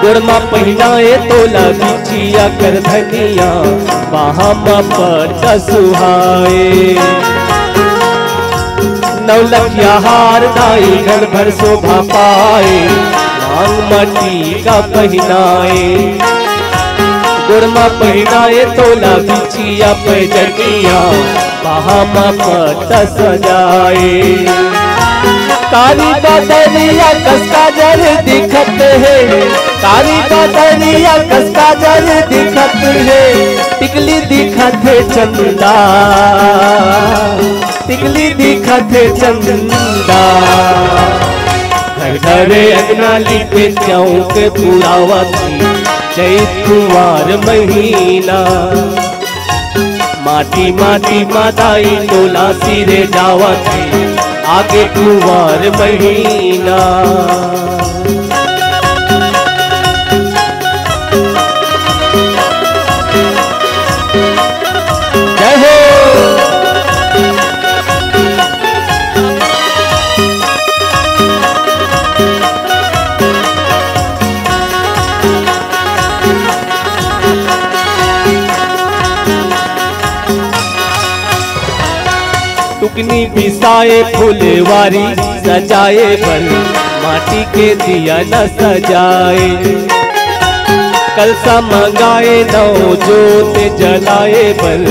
गोड़ म पहिनाए तोला बिछिया कर धनिया, बाहा म पट सुहाए। नौलखिया हार दाई गल भर शोभा पाए, मांग म टीका पहिनाए। गोड़ म पहिनाए तोला बिछिया पैजनिया, बाहा म पट सजाए। कारी बदरिया कस काजर दिखत हे, कारी बदरिया कस काजर दिखत हे, टिकली दिखत हे चंदा, टिकली दिखत हे चंदा। घर घरे अंगना लिपे चौक पुरावत हे, चैत कुंवार महीना। माटी माटी मा दाई तोला सिरे जावत हे, आगे कुंवार महीना। जय हो। टुकनी बिसाए फुलवारी सजाए बर, माटी के दिया न सजाए। कलसा मंगाए नौ जोत जलाए बर,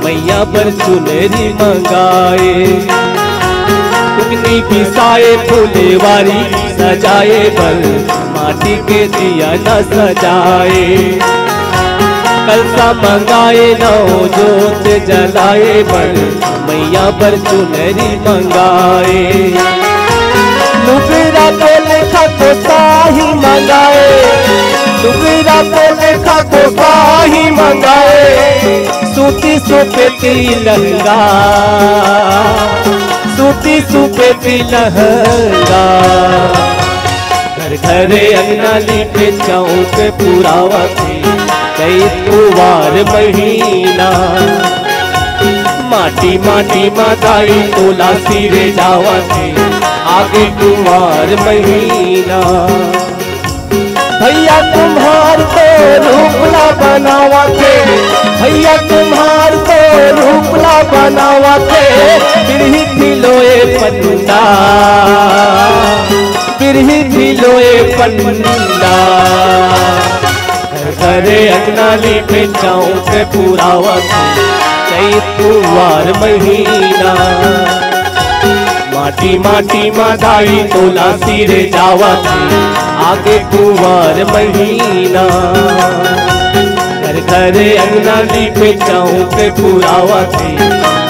मैया बर चुनरी मंगाए। टुकनी बिसाए फुलवारी सजाए बर, माटी के दिया न सजाए। कलसा मंगाए नौ जोत जलाए बर, मैया बर चुनरी मंगाए। लुगरा तो लेखा तो साही मंगाए, लुगरा तो लेखा तो साही मंगाए। सूती सुपेती लहंगा, सूती सुपेती लहंगा। घर घरे अंगना लिपे चौक पुरावत हे, चैत कुंवार महीना। माटी माटी मा दाई तोला सिरे जावत हे, आगे कुंवार महीना। भैया तुम्हार तो रूपला बनावत हे, भैया तुम्हार तो रूपला बनावत हे। बिरही भिलोए पन्ना, बिरही भिलोए पन्ना। घर घरे अंगना लिपे चौक पुरावत हे, चैत कुंवार महीना। माटी माटी मा दाई तोला सिरे जावत हे, आगे कुंवार महीना। घर घरे अंगना लिपे चौक पुरावत हे,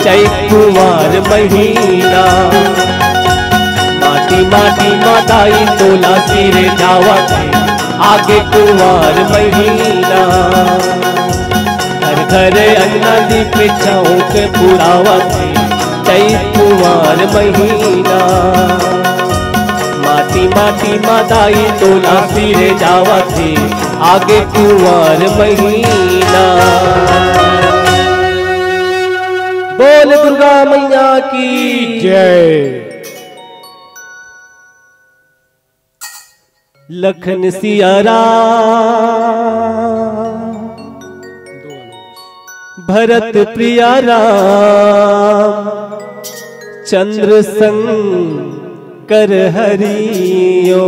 चैत कुंवार महीना। माटी माटी मा दाई तोला सिरे जावत हे, आगे कुंवार महीना। घर घर अंगना लिपे चौक पुरावत हे, चैत कुंवार महीना। माटी माटी मा दाई तोला सिरे जावत हे, आगे कुंवार महीना। बोल दुर्गा मैया की जय। लखन सिया राम, भरत प्रिया राम, चंद्र शंकर हरिओ।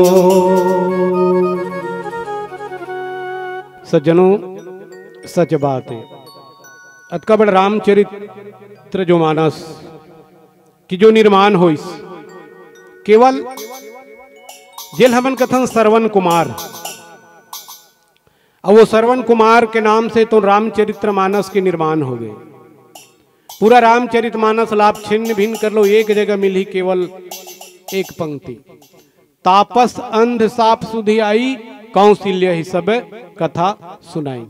सज्जनों, सच बात हे, अतका बड़ रामचरित्र जो मानस कि जो निर्माण होइस, केवल जेल हमन कथन श्रवण कुमार, अब वो श्रवण कुमार के नाम से तो रामचरित्र मानस के निर्माण हो गए। पूरा रामचरित मानस ला आप छिन्न भिन्न कर लो, एक जगह मिलही केवल एक पंक्ति, तापस अंध साप सुधि आई, कौशल्या ही सब कथा सुनाई।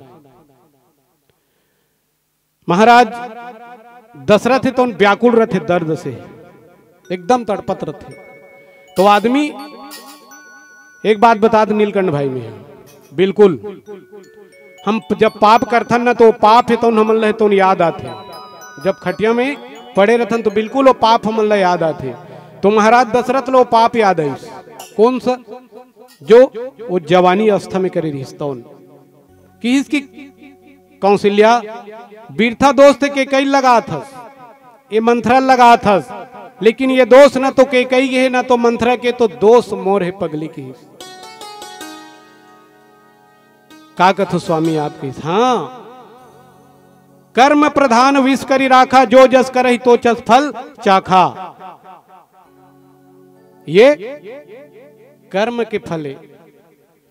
महाराज दशरथ हे तो व्याकुल रथे दर्द से, एकदम तड़पत रथे। तो आदमी, एक बात बता दे नीलकंठ भाई में, बिल्कुल हम जब पाप करथन ना तो पाप हे तो हमन ला तो याद आथे। जब खटिया में पड़े रहथन तो बिल्कुल वो पाप हमन ला याद आथे। तो महाराज दशरथ लो पाप याद आइस। कौन सा? जो वो जवानी अवस्था में करे रहिस तौन। किहिस कि कौशल्या, बिरथा दोष ते केकई लगाथस, ये मंथरा लगाथस, लेकिन ये दोष न तो केकई के हे, न तो मंथरा के, तो दोष मोर हे पगली, किहिस। का कथो स्वामी आप, किहिस? हाँ, कर्म प्रधान विष करि राखा, जो जस करहि तो तस फल चाखा। ये कर्म के फल हे।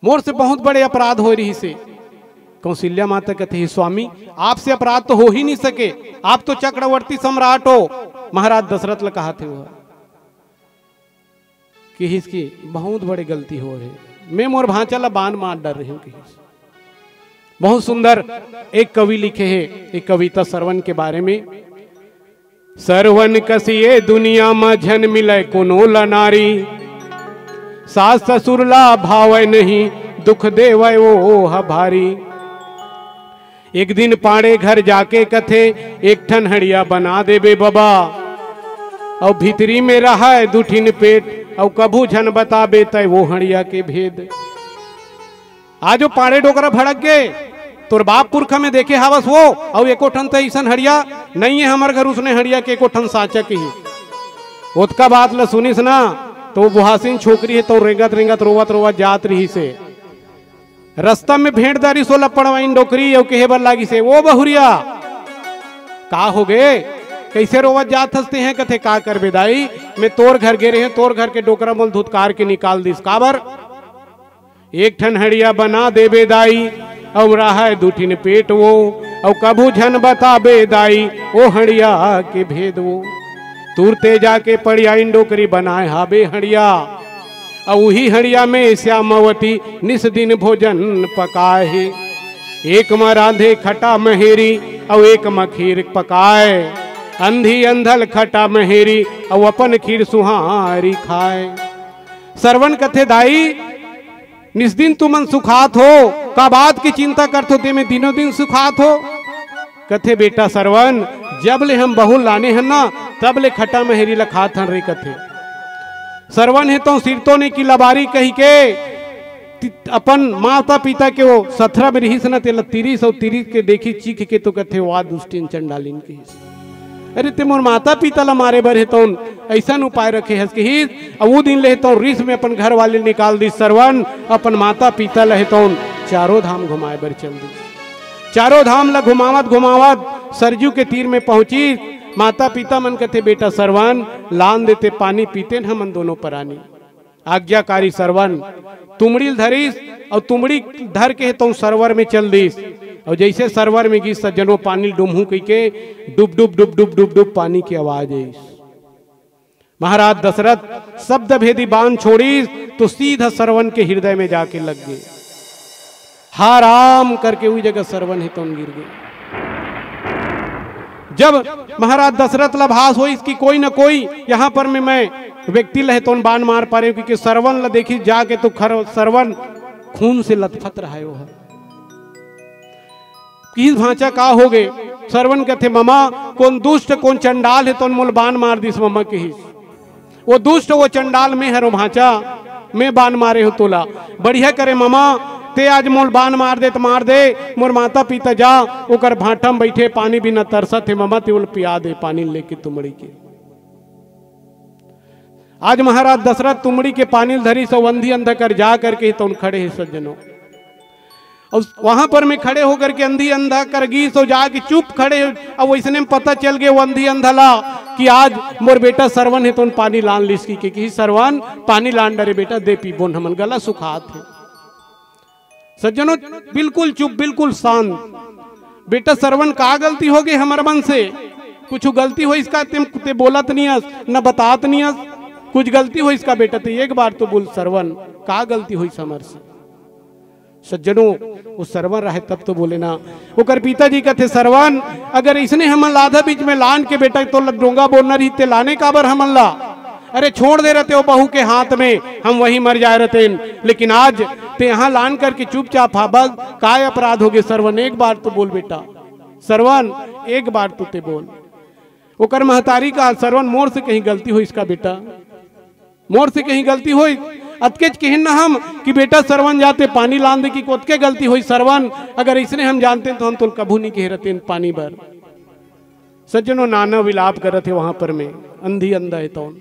मोर से बहुत बड़े अपराध होय रहिसे। कौशल्या माता कथे, "हे स्वामी, आपसे अपराध तो हो ही नहीं सके, आप तो चक्रवर्ती सम्राट हो।" महाराज दशरथ ला कहाथे वो, किहिस कि बहुत बड़े गलती होय हे, मैं मोर भांचा ला बाण मार डरे रहेंव, किहिस। बहुत सुंदर एक कवि लिखे हे एक कविता श्रवण के बारे में। श्रवण कस ये दुनिया म झन मिलय कोनो ल नारी, सास ससुर ला भावय नहीं, दुख देवय ओह भारी। एक दिन पाड़े घर जाके कथे, एक ठन हड़िया बना देबे बबा, अउ भीतरी में रहय दू ठिन पेट, अउ कभू झन बताबे तय वो हड़िया के भेद। आज वो पाड़े डोकरा भड़क गे, तोर बाप पुरखा में देखे हावस वो, अउ एको ठन त अइसन हड़िया नइये हमर घर, उसने हड़िया के एको ठन साँचा किही। ओतका बात ल सुनिस ना, तो वो बुहासिन छोकरी हे, तो रेंगत रेंगत रोवत रोवत जात रहिसे। रस्ता में भेंट डारिस ओला पड़वाइन डोकरी, अउ कहे बर लागिसे, "ओ बहुरिया, का होगे? कइसे रोवत जात हस तेंह?" कथे, "का करबे दाई, मैं तोर घर गे रहेंव, तोर घर के डोकरा मोल धुतकार के निकाल दिस।" "काबर?" "एक ठन हड़िया बना देबे दाई, अउ रहय दू ठिन पेट वो, अउ कभू झन बताबे दाई, ओ हड़िया के भेद वो।" तुरते जाके पड़ियाइन डोकरी बनाय हाबे हड़िया, अउ उही हड़िया में श्यामावती निस दिन भोजन पकाय हे। एक म रांधे खटा महेरी, अउ एक म खीर पकाय। अंधी अंधल खटा महेरी, अउ अपन खीर सुहारी खाय। श्रवण कथे, "दाई, निस दिन तुमन सुखात हो, का बात के चिंता करथो, तेमे दिनों दिन सुखात हो?" कथे, "बेटा श्रवण, जब ले हम बहू लाने हन ना, तब ले खटा महेरी ल खात हन रे," कथे। श्रवण हे तो सिरतो ने की लबारी कहि के ति-, अपन माता पिता के वो सथरा में रिहिस ना, तेला तिरिस अउ तिरिस के देखी चीख के तो कथे, "वाह दुष्टिन चंडालिन," कहिस। "अरे, ते मोर माता पिता ला मारे बर हे तौन अइसन उपाय रखे हस," कहिस। अउ ऊ दिन ले हे तौन रिस में अपन घर वाले निकाल दिस श्रवण, अपन माता पिता ला हे तौन चारों धाम घुमाए बर चल दिस। चारों धाम ला घुमावत घुमावत सरजू के तीर में पहुंचिस। माता पिता मन कथे, "बेटा श्रवण, लान देते पानी पीतेन हमन दोनों परानी।" आज्ञाकारी श्रवण तुमड़ी ल धरिस अउ तुमड़ी धर के हे तौन सरोवर में चल दिस। अउ जइसे सरोवर में गिस, सज्जनो, पानी ल डुमहूं कहिके डुब डुब डुब डुब डुब डुब पानी के आवाज आइस। महाराज दशरथ शब्द भेदी बाण छोड़िस तो सीधा श्रवण के हृदय में जाके लग गे। हा राम करके उही जगह श्रवण हे तौन गिर गे। जब महाराज दशरथ ला भास होइस कि कोई न कोई यहाँ पर में मैं व्यक्ति ल हे तौन बाण मार पारेंव, क्योंकि श्रवण ला देखिस जाके तो खर-, श्रवण खून से लथपथ रहय वो ह। किहिस, "भांचा, का होगे?" श्रवण कथे, "ममा, कोन दुष्ट, कोन चंडाल हे तौन मोला बाण मार दिस ममा," किहिस। "वो दुष्ट, वो चंडाल में हरों भांचा, मैं बाण मारे हों तोला।" "बढ़िया करे ममा, ते आज मोला बाण मार दे त मार दे, मोर माता पिता जा, ओकर भांठा में बइठे पानी बिना तरसत हे ममा, ते ओला पिया दे पानी लेके तुमड़ी के।" आज महाराज दशरथ तुमड़ी के पानी ल धरिस अउ अंधी अंधा कर जा करके तौन खड़े हे सज्जनो। अउ वहां पर में खड़े होकर के अंधी अंधा कर गिस अउ जाके चुप खड़े हे। अउ वइसने में पता चल गे वो अंधी अंधा ला कि आज मोर बेटा श्रवण हे तौन पानी लान लिस कहिके, कि "श्रवण, पानी लान डरे बेटा, दे पीबोन हमन, गला सुखात हे।" सज्जनों, बिल्कुल चुप, बिल्कुल शांत। बेटा सरवन, का गलती होगे हमर मन से? कुछ गलती होइस का? ते, ते बोलत नइ अस, न बतात नइ अस। कुछ गलती होइस का बेटा? ते एक बार तो बोल सरवन, का गलती होइस हमर से? सज्जनों, वो सरवन रहे तब तो बोले ना। ओकर पिताजी कथे, "सरवन, अगर इसने हमन ला आधा बीच में लान के बेटा तोला डोंगा बोलना रहिते, लाने काबर हमन ला? अरे छोड़ दे रहते वो बहू के हाथ में, हम वहीं मर जाए रहते। लेकिन आज ते यहाँ लान करके चुपचाप हा बस, काय अपराध होगे सरवन? एक बार तो बोल बेटा, सरवन, एक बार तो ते बोल।" ओकर महतारी कहा, "सरवन, मोर से कहीं गलती होइस का बेटा? मोर से कहीं गलती होइस?" अतकेच कहिन ना हम कि बेटा सरवन, जाते पानी लान दे, कि ओतके गलती होइस सरवन, अगर इसने हम जानते तो हम तोला कभू नइ कहे रहते पानी बर। सज्जनों, नाना विलाप करत हे वहां पर में, अंधी अंधा हे तौन।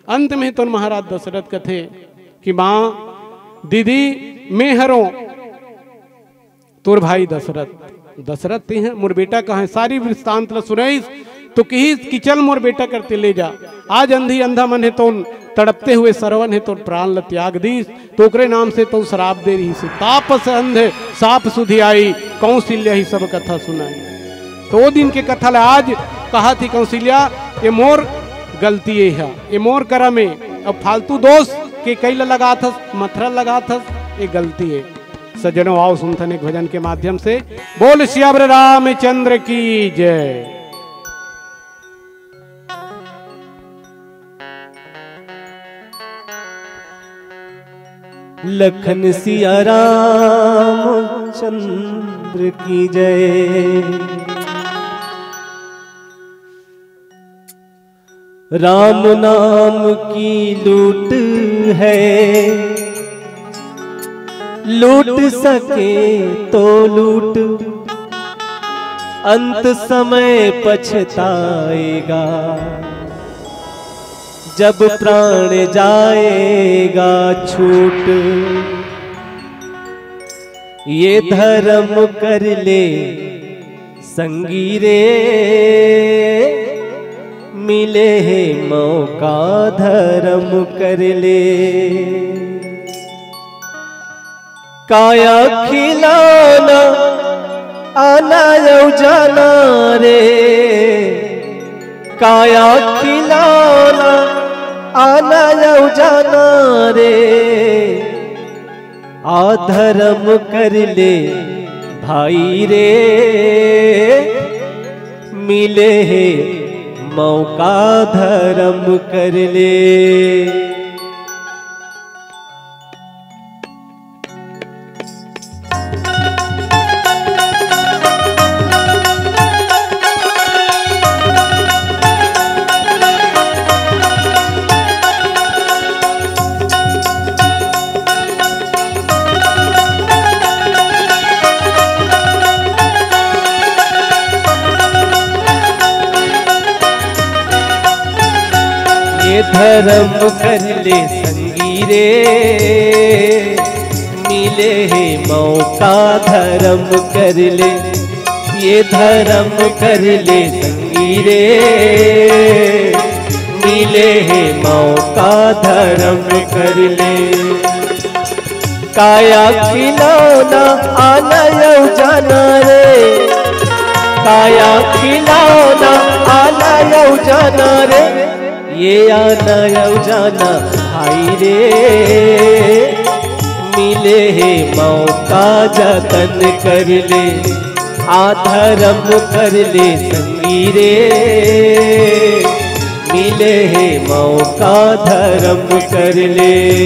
अंत में तौन महाराज दशरथ कथे कि माँ, दीदी, मैं हरों तोर भाई दशरथ। दशरथ ते हैं, मोर बेटा कहाँ है? सारी वृत्तांत ल सुनाइस तो कहिस कि चल मोर बेटा करते ले जा। आज अंधी अंधा मन हे तौन तड़पते हुए सरवन हे तौन प्राण ल त्याग दीस, तो ओकरे नाम से तौन श्राप दे रहिस हे, "तापस अंध साप सुधि आई, कौशल्या ही सब कथा सुनाई।" तो वो दिन के कथा ला आज कहा थी कौशल्या, "ये मोर गलती ये है, ये मोर करम है, अब फालतू दोष के कई ला लगाथस, मथरा लगाथस, ये गलती है।" सज्जनों, आओ सुनथन एक भजन के माध्यम से। बोल सियावर रामचंद्र की जय। लखन सिया राम चंद्र की जय। राम नाम की लूट है, लूट सके तो लूट, अंत समय पछताएगा, जब प्राण जाएगा छूट। ये धर्म कर ले संगी रे, मिले हे मौका धर्म कर ले। काया खिलाना आना अउ जाना रे, काया खिलाना आना अउ जाना रे। आ धर्म कर ले भाई रे, मिले हे मौका धर्म कर ले। ये धर्म कर ले संगी रे, मिले हे मौका धर्म कर ले। ये धर्म कर ले संगी रे, मिले हे मौका धर्म कर ले। काया खिलाना आना अउ जाना रे, काया खिलाना आना अउ जाना रे। ये आना अउ जाना भाई रे, मिले हे मौका जतन कर ले। आ धर्म कर ले संगी रे, मिले हे मौका धर्म कर ले।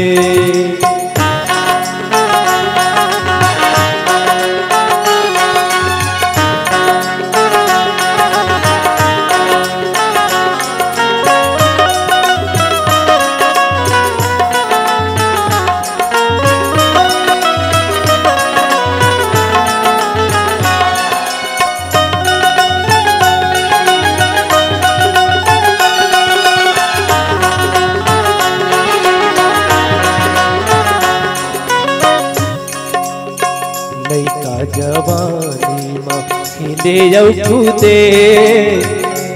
लइका जवानी मा खेले अउ कूदे,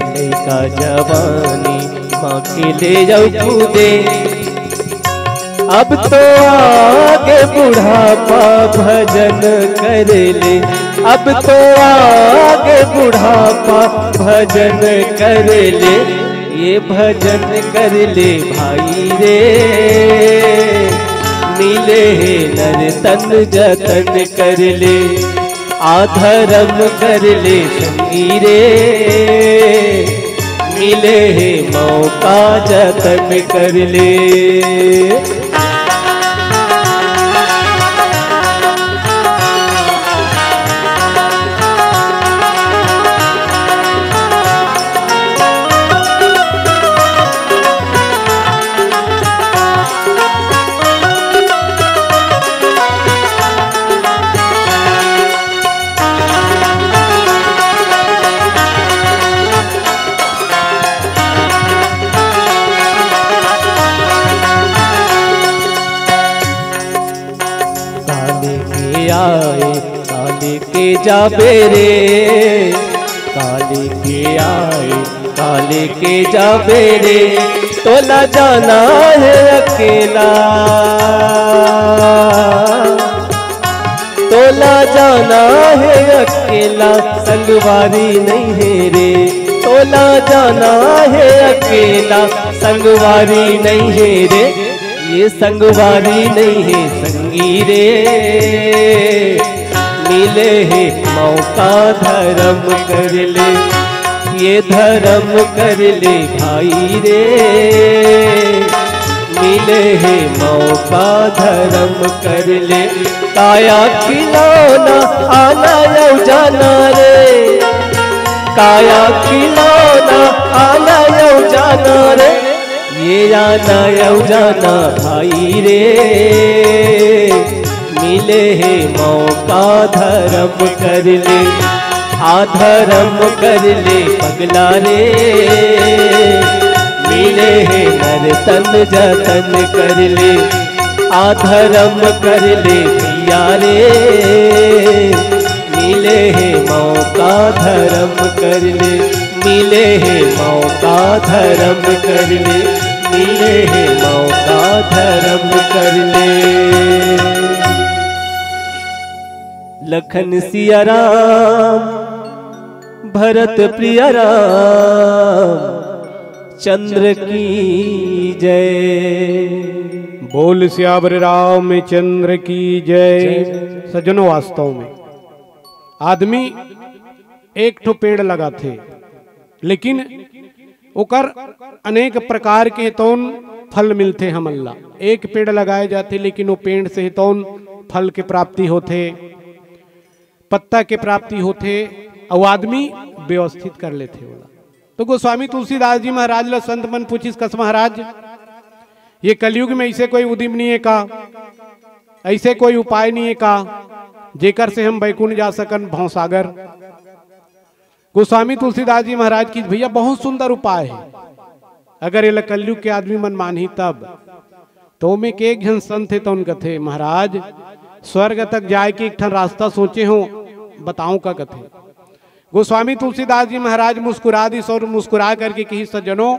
लइका जवानी मा खेले अउ कूदे। अब तो आगे बुढ़ापा भजन कर ले, अब तो आगे बुढ़ापा भजन कर ले, ये भजन कर ले भाई रे, मिले हे नर तन जतन कर ले। आ धरम कर ले संगी रे, मिले हे मौका जतन कर ले। काले के आए, काले के जाबे रे, काले के आए, काले के जाबे रे, तोला जाना हे अकेला, तोला जाना हे अकेला, संगवारी नहीं हे रे, तोला जाना हे अकेला, संगवारी नहीं हे रे, ये संगवारी नहीं हे संगी रे, मिले हे मौका धरम कर ले, ये धरम कर ले भाई रे, मिले हे मौका धरम कर ले। काया खिलौना आना अउ जाना रे, काया खिलौना आना अउ जाना रे, ये आना अउ जाना भाई रे, मिले हे मौका धरम कर ले, आ धरम कर ले पगला रे, मिले हे नर तन जतन कर ले, आ धरम कर ले भैया रे, मिले हे मौका धरम कर ले, मिले हे मौका धरम कर ले, मिले हे मौका धरम कर ले। लखन सिया राम, भरत प्रिय राम चंद्र की जय। बोल सियावर रामचंद्र की जय। जय। सज्जनों, वास्तव में आदमी एक ठो पेड़ लगाथे, लेकिन ओकर अनेक प्रकार के तौन फल मिलथे हमन ला। एक पेड़ लगाए जाथे, लेकिन वो पेड़ से तौन फल के प्राप्ति होथे, पत्ता के प्राप्ति होथे, अउ आदमी व्यवस्थित कर लेथे ओला। तो गोस्वामी तुलसीदास जी महाराज ला संत मन पूछिस, कस महाराज, ये कलयुग में ऐसे कोई उदिम नहीं है का, ऐसे कोई उपाय नहीं है का, जेकर से हम बैकुंठ जा सकन, भवसागर? गोस्वामी तुलसीदास जी महाराज की, भैया, बहुत सुंदर उपाय है, अगर ये कलयुग के आदमी मन मानही तब। तो ओमे के एक झन संत हे, तो उन कथे, महाराज, स्वर्ग तक जाए के एक ठन रास्ता सोचे हो, बताओ का कथे। गोस्वामी तुलसीदास जी महाराज मुस्कुरा दिस और मुस्कुरा करके कही, सज्जनों,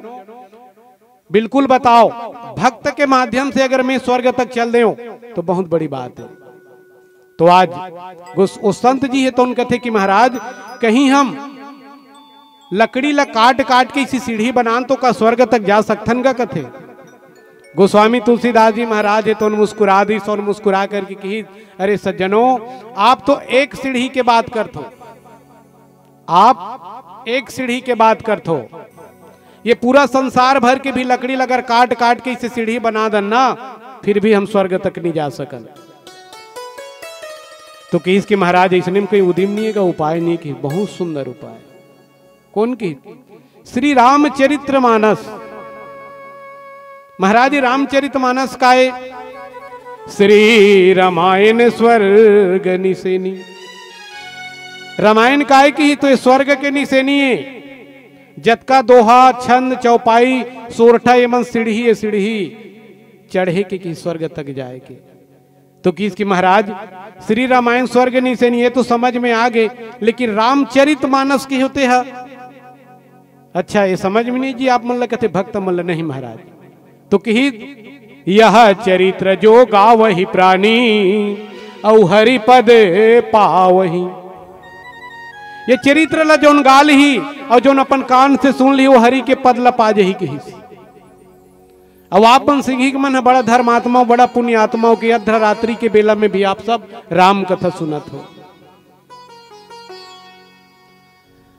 बिल्कुल बताओ, भक्त के माध्यम से अगर मैं स्वर्ग तक चल देऊं तो बहुत बड़ी बात है। तो आज उस, उस संत जी हे तो उन कथे कि महाराज, कहीं हम लकड़ी ला काट काट के इसी सीढ़ी बनान तो का स्वर्ग तक जा सकथन का कथे। गोस्वामी तुलसीदास जी महाराज हे तो उन मुस्कुरा दिस और मुस्कुरा करके कही, अरे सज्जनों, आप तो एक सीढ़ी के बात करथो, आप एक सीढ़ी के बात करथो, ये पूरा संसार भर के भी लकड़ी ल अगर काट काट के इसे सीढ़ी बना दन ना, फिर भी हम स्वर्ग तक नहीं जा सकन। तो कहिस कि महाराज, इसने में कोई उदिम नहीं है का, उपाय नहीं है कि बहुत सुंदर उपाय। कौन की? श्री रामचरित्र मानस। महाराज, रामचरित मानस काय? श्री रामायण स्वर्ग निसेनी। रामायण काय की तो ये स्वर्ग के निसेनी है। जतका दोहा, छंद, चौपाई, सोरठा, ये मन सीढ़ी है, सीढ़ी चढ़े के की स्वर्ग तक जाए के। तो किस की महाराज, श्री रामायण स्वर्ग निसेनी, ये तो समझ में आ गए, लेकिन रामचरित मानस के होते है। अच्छा, ये समझ में नहीं जी, आप मन ल कथे भक्त मन ल नहीं महाराज। तो कही यह चरित्र जो गावही प्राणी, अउ हरि पद पावही। ये चरित्र ला जोन गा लिही अउ जोन अपन कान से सुन लिही, वो हरि के पद ला पा जही कहिस। अब आप मन सिंघी के मन ह बड़ा धर्मात्मा, बड़ा पुण्यात्मा हो के अर्धरात्रि के बेला में भी आप सब राम कथा सुनत हो।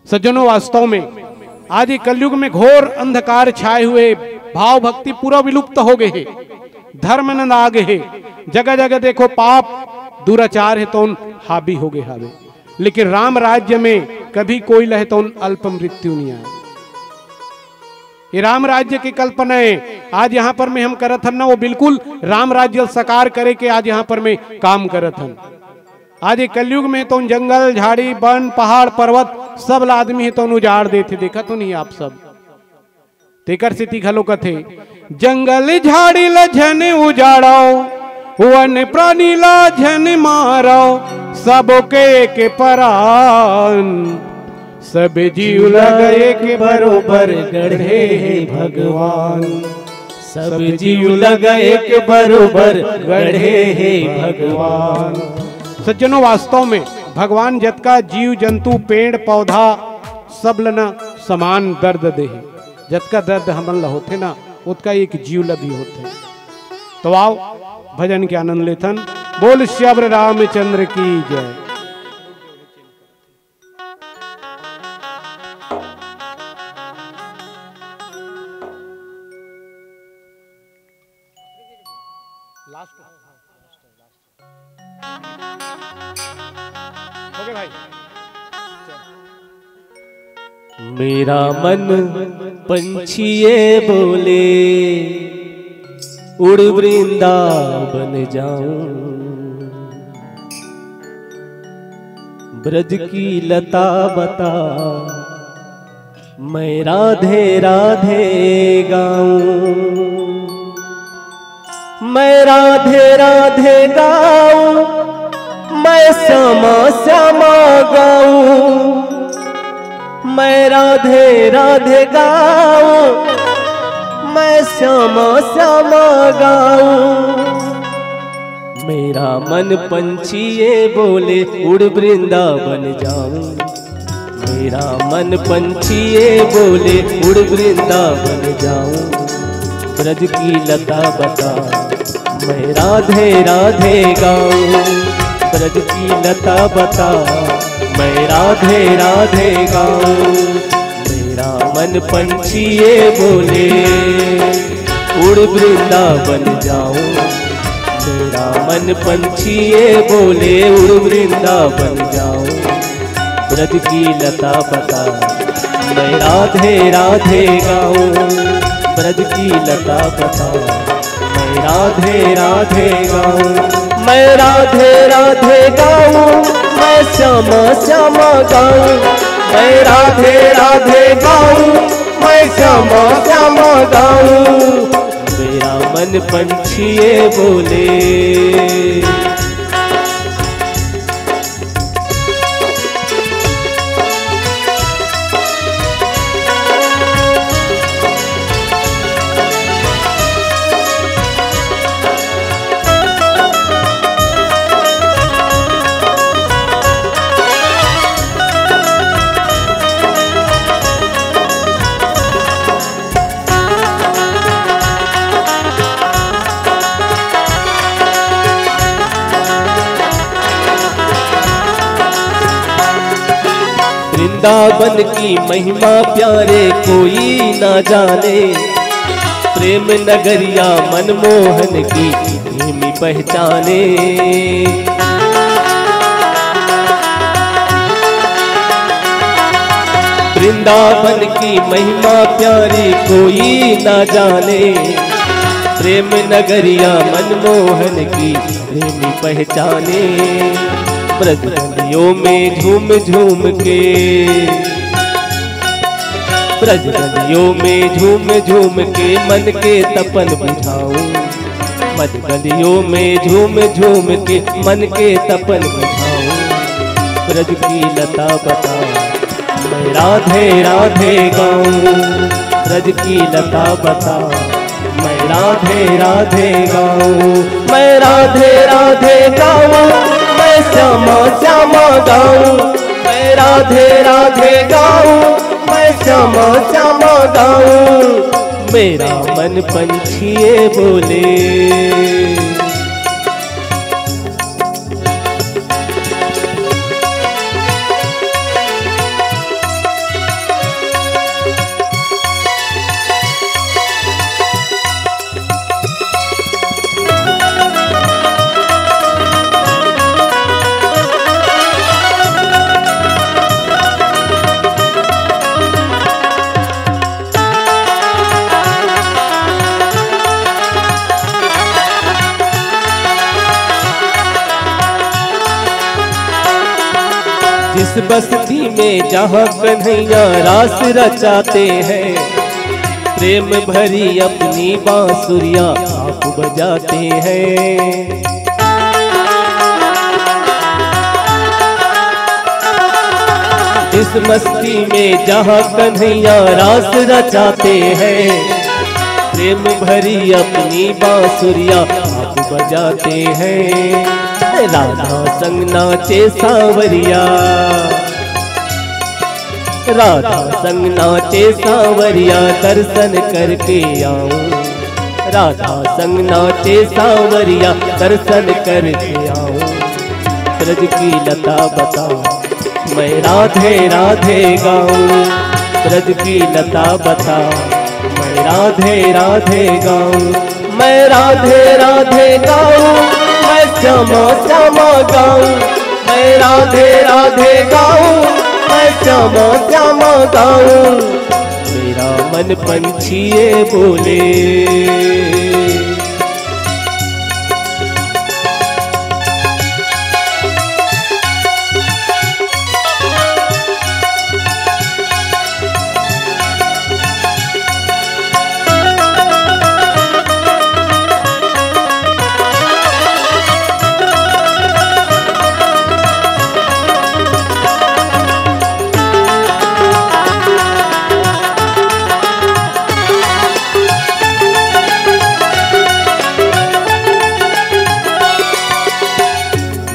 सज्जनों, वास्तव में आज ये कलयुग में घोर अंधकार छाए हुए, भाव भक्ति पूरा विलुप्त हो गए हे, धर्म नंदा गए हे, जगह जगह देखो पाप दुराचार हे तौन हावी हो गए हावे। लेकिन राम राज्य में कभी कोई लहे तौन अल्प मृत्यु नहीं आए। ये राम राज्य की कल्पना है, आज यहाँ पर में हम करत हन ना, वो बिल्कुल राम राज्य साकार करे के आज यहाँ पर में काम करत हन। आज ये कलयुग में तो जंगल, झाड़ी, वन, पहाड़, पर्वत, सब ला आदमी हे तो उजाड़ देथे, देखा तो नहीं आप सब। तेकर सेती घलो कथे, जंगल झाड़ी ला झन उजाड़ो, वन प्राणी ला झन मारो, सबके एक परान। सब जीव लग एक बरोबर गढ़े हे भगवान। सब जीव लग एक बरोबर गढ़े हे भगवान। सज्जनों, वास्तव में भगवान जतका जीव जंतु, पेड़ पौधा, सब ल ना समान दर्द दे हे। जतका दर्द हमन ला होथे ना, ओतका एक जीव ला भी होथे। तो आओ, भजन के आनंद लेथन। बोल सियावर रामचंद्र की जय। लास्ट। ओके भाई। मेरा मन पंछी ये बोले, उड़ वृंदावन जाऊं। ब्रज की लता बता, मैं राधे राधे गाऊं। मैं राधे राधे गाऊं, मैं श्यामा श्यामा गाऊं। मैं राधे राधे गाऊं, मैं श्यामा श्यामा गाऊं। मेरा मन पंछी ये बोले, उड़ वृंदावन जाऊं। मेरा मन पंछी ये बोले, उड़ वृंदावन जाऊं। ब्रज की लता बता, मैं राधे राधे गाऊं। ब्रज की लता बता, मैं राधे राधे गाऊं। मेरा मन पंछी ये बोले, उड़ वृंदावन जाऊं। मेरा मन पंछी ये बोले, उड़ वृंदावन जाऊं। ब्रज की लता बता, मैं राधे राधे गाऊं। ब्रज की लता बता, मैं राधे राधे गाऊं। मैं राधे राधे गाऊं, मैं श्यामा श्यामा गाऊं। मैं राधे राधे गाऊं, मैं श्यामा श्यामा गाऊं। मेरा मन पंछी ये बोले। वृंदावन की महिमा प्यारे कोई ना जाने, प्रेम नगरिया मनमोहन की धीमी पहचाने। वृंदावन की महिमा प्यारी कोई ना जाने, प्रेम नगरिया मनमोहन की प्रेमी पहचाने। ब्रज गलियों में झूम झूम के, ब्रज गलियों में झूम झूम के मन के तपन बुझाऊं। ब्रज गलियों में झूम झूम के मन के तपन बुझाऊं। ब्रज की लता बता, मैं राधे राधे गाऊं। ब्रज की लता बता, मैं राधे राधे गाऊं, मैं राधे राधे गाऊं, मैं श्यामा श्यामा गाऊं। मैं राधे राधे गाऊं, मैं श्यामा श्यामा गाऊं। मेरा मन पंछी ये बोले। जिस बस्ती में जहाँ कन्हैया रास रचाते हैं, प्रेम भरी अपनी बांसुरिया आप बजाते हैं। जिस मस्ती में जहाँ कन्हैया रास रचाते हैं, प्रेम भरी अपनी बांसुरिया आप बजाते हैं। राधा संग नाचे सांवरिया, राधा संग नाचे सांवरिया, दर्शन करके आऊं। राधा संग नाचे सांवरिया, दर्शन करके आऊं। ब्रज की लता बता, मैं राधे राधे गाऊं। ब्रज की लता बता, मैं राधे राधे गाऊं। मैं राधे राधे गाऊं, मैं श्यामा श्यामा गाऊं। मैं राधे राधे गाऊं, मैं श्यामा श्यामा गाऊं। मेरा मन पंछी ये बोले।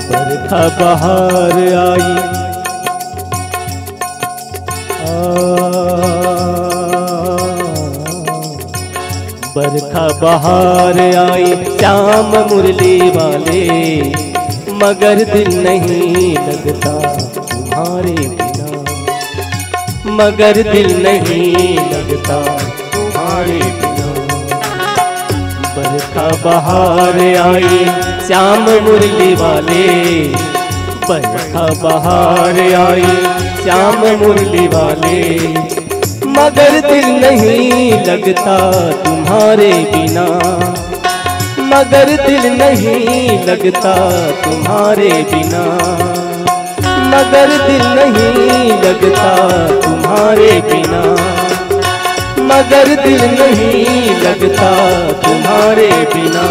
बरखा बहार आई, आ, बरखा बहार आई श्याम मुरली वाले, मगर दिल नहीं लगता तुम्हारे बिना, मगर दिल नहीं लगता तुम्हारे बिना। बरखा बहार आई श्याम मुरली वाले, बरखा बहार आई श्याम मुरली वाले, मगर दिल नहीं लगता तुम्हारे बिना, मगर दिल नहीं लगता तुम्हारे बिना, मगर दिल नहीं लगता तुम्हारे बिना, मगर दिल नहीं लगता तुम्हारे बिना।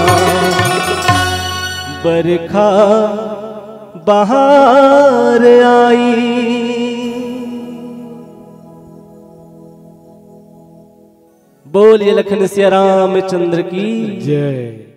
बरखा बहार आई। बोलिए लखन सिया रामचंद्र की जय।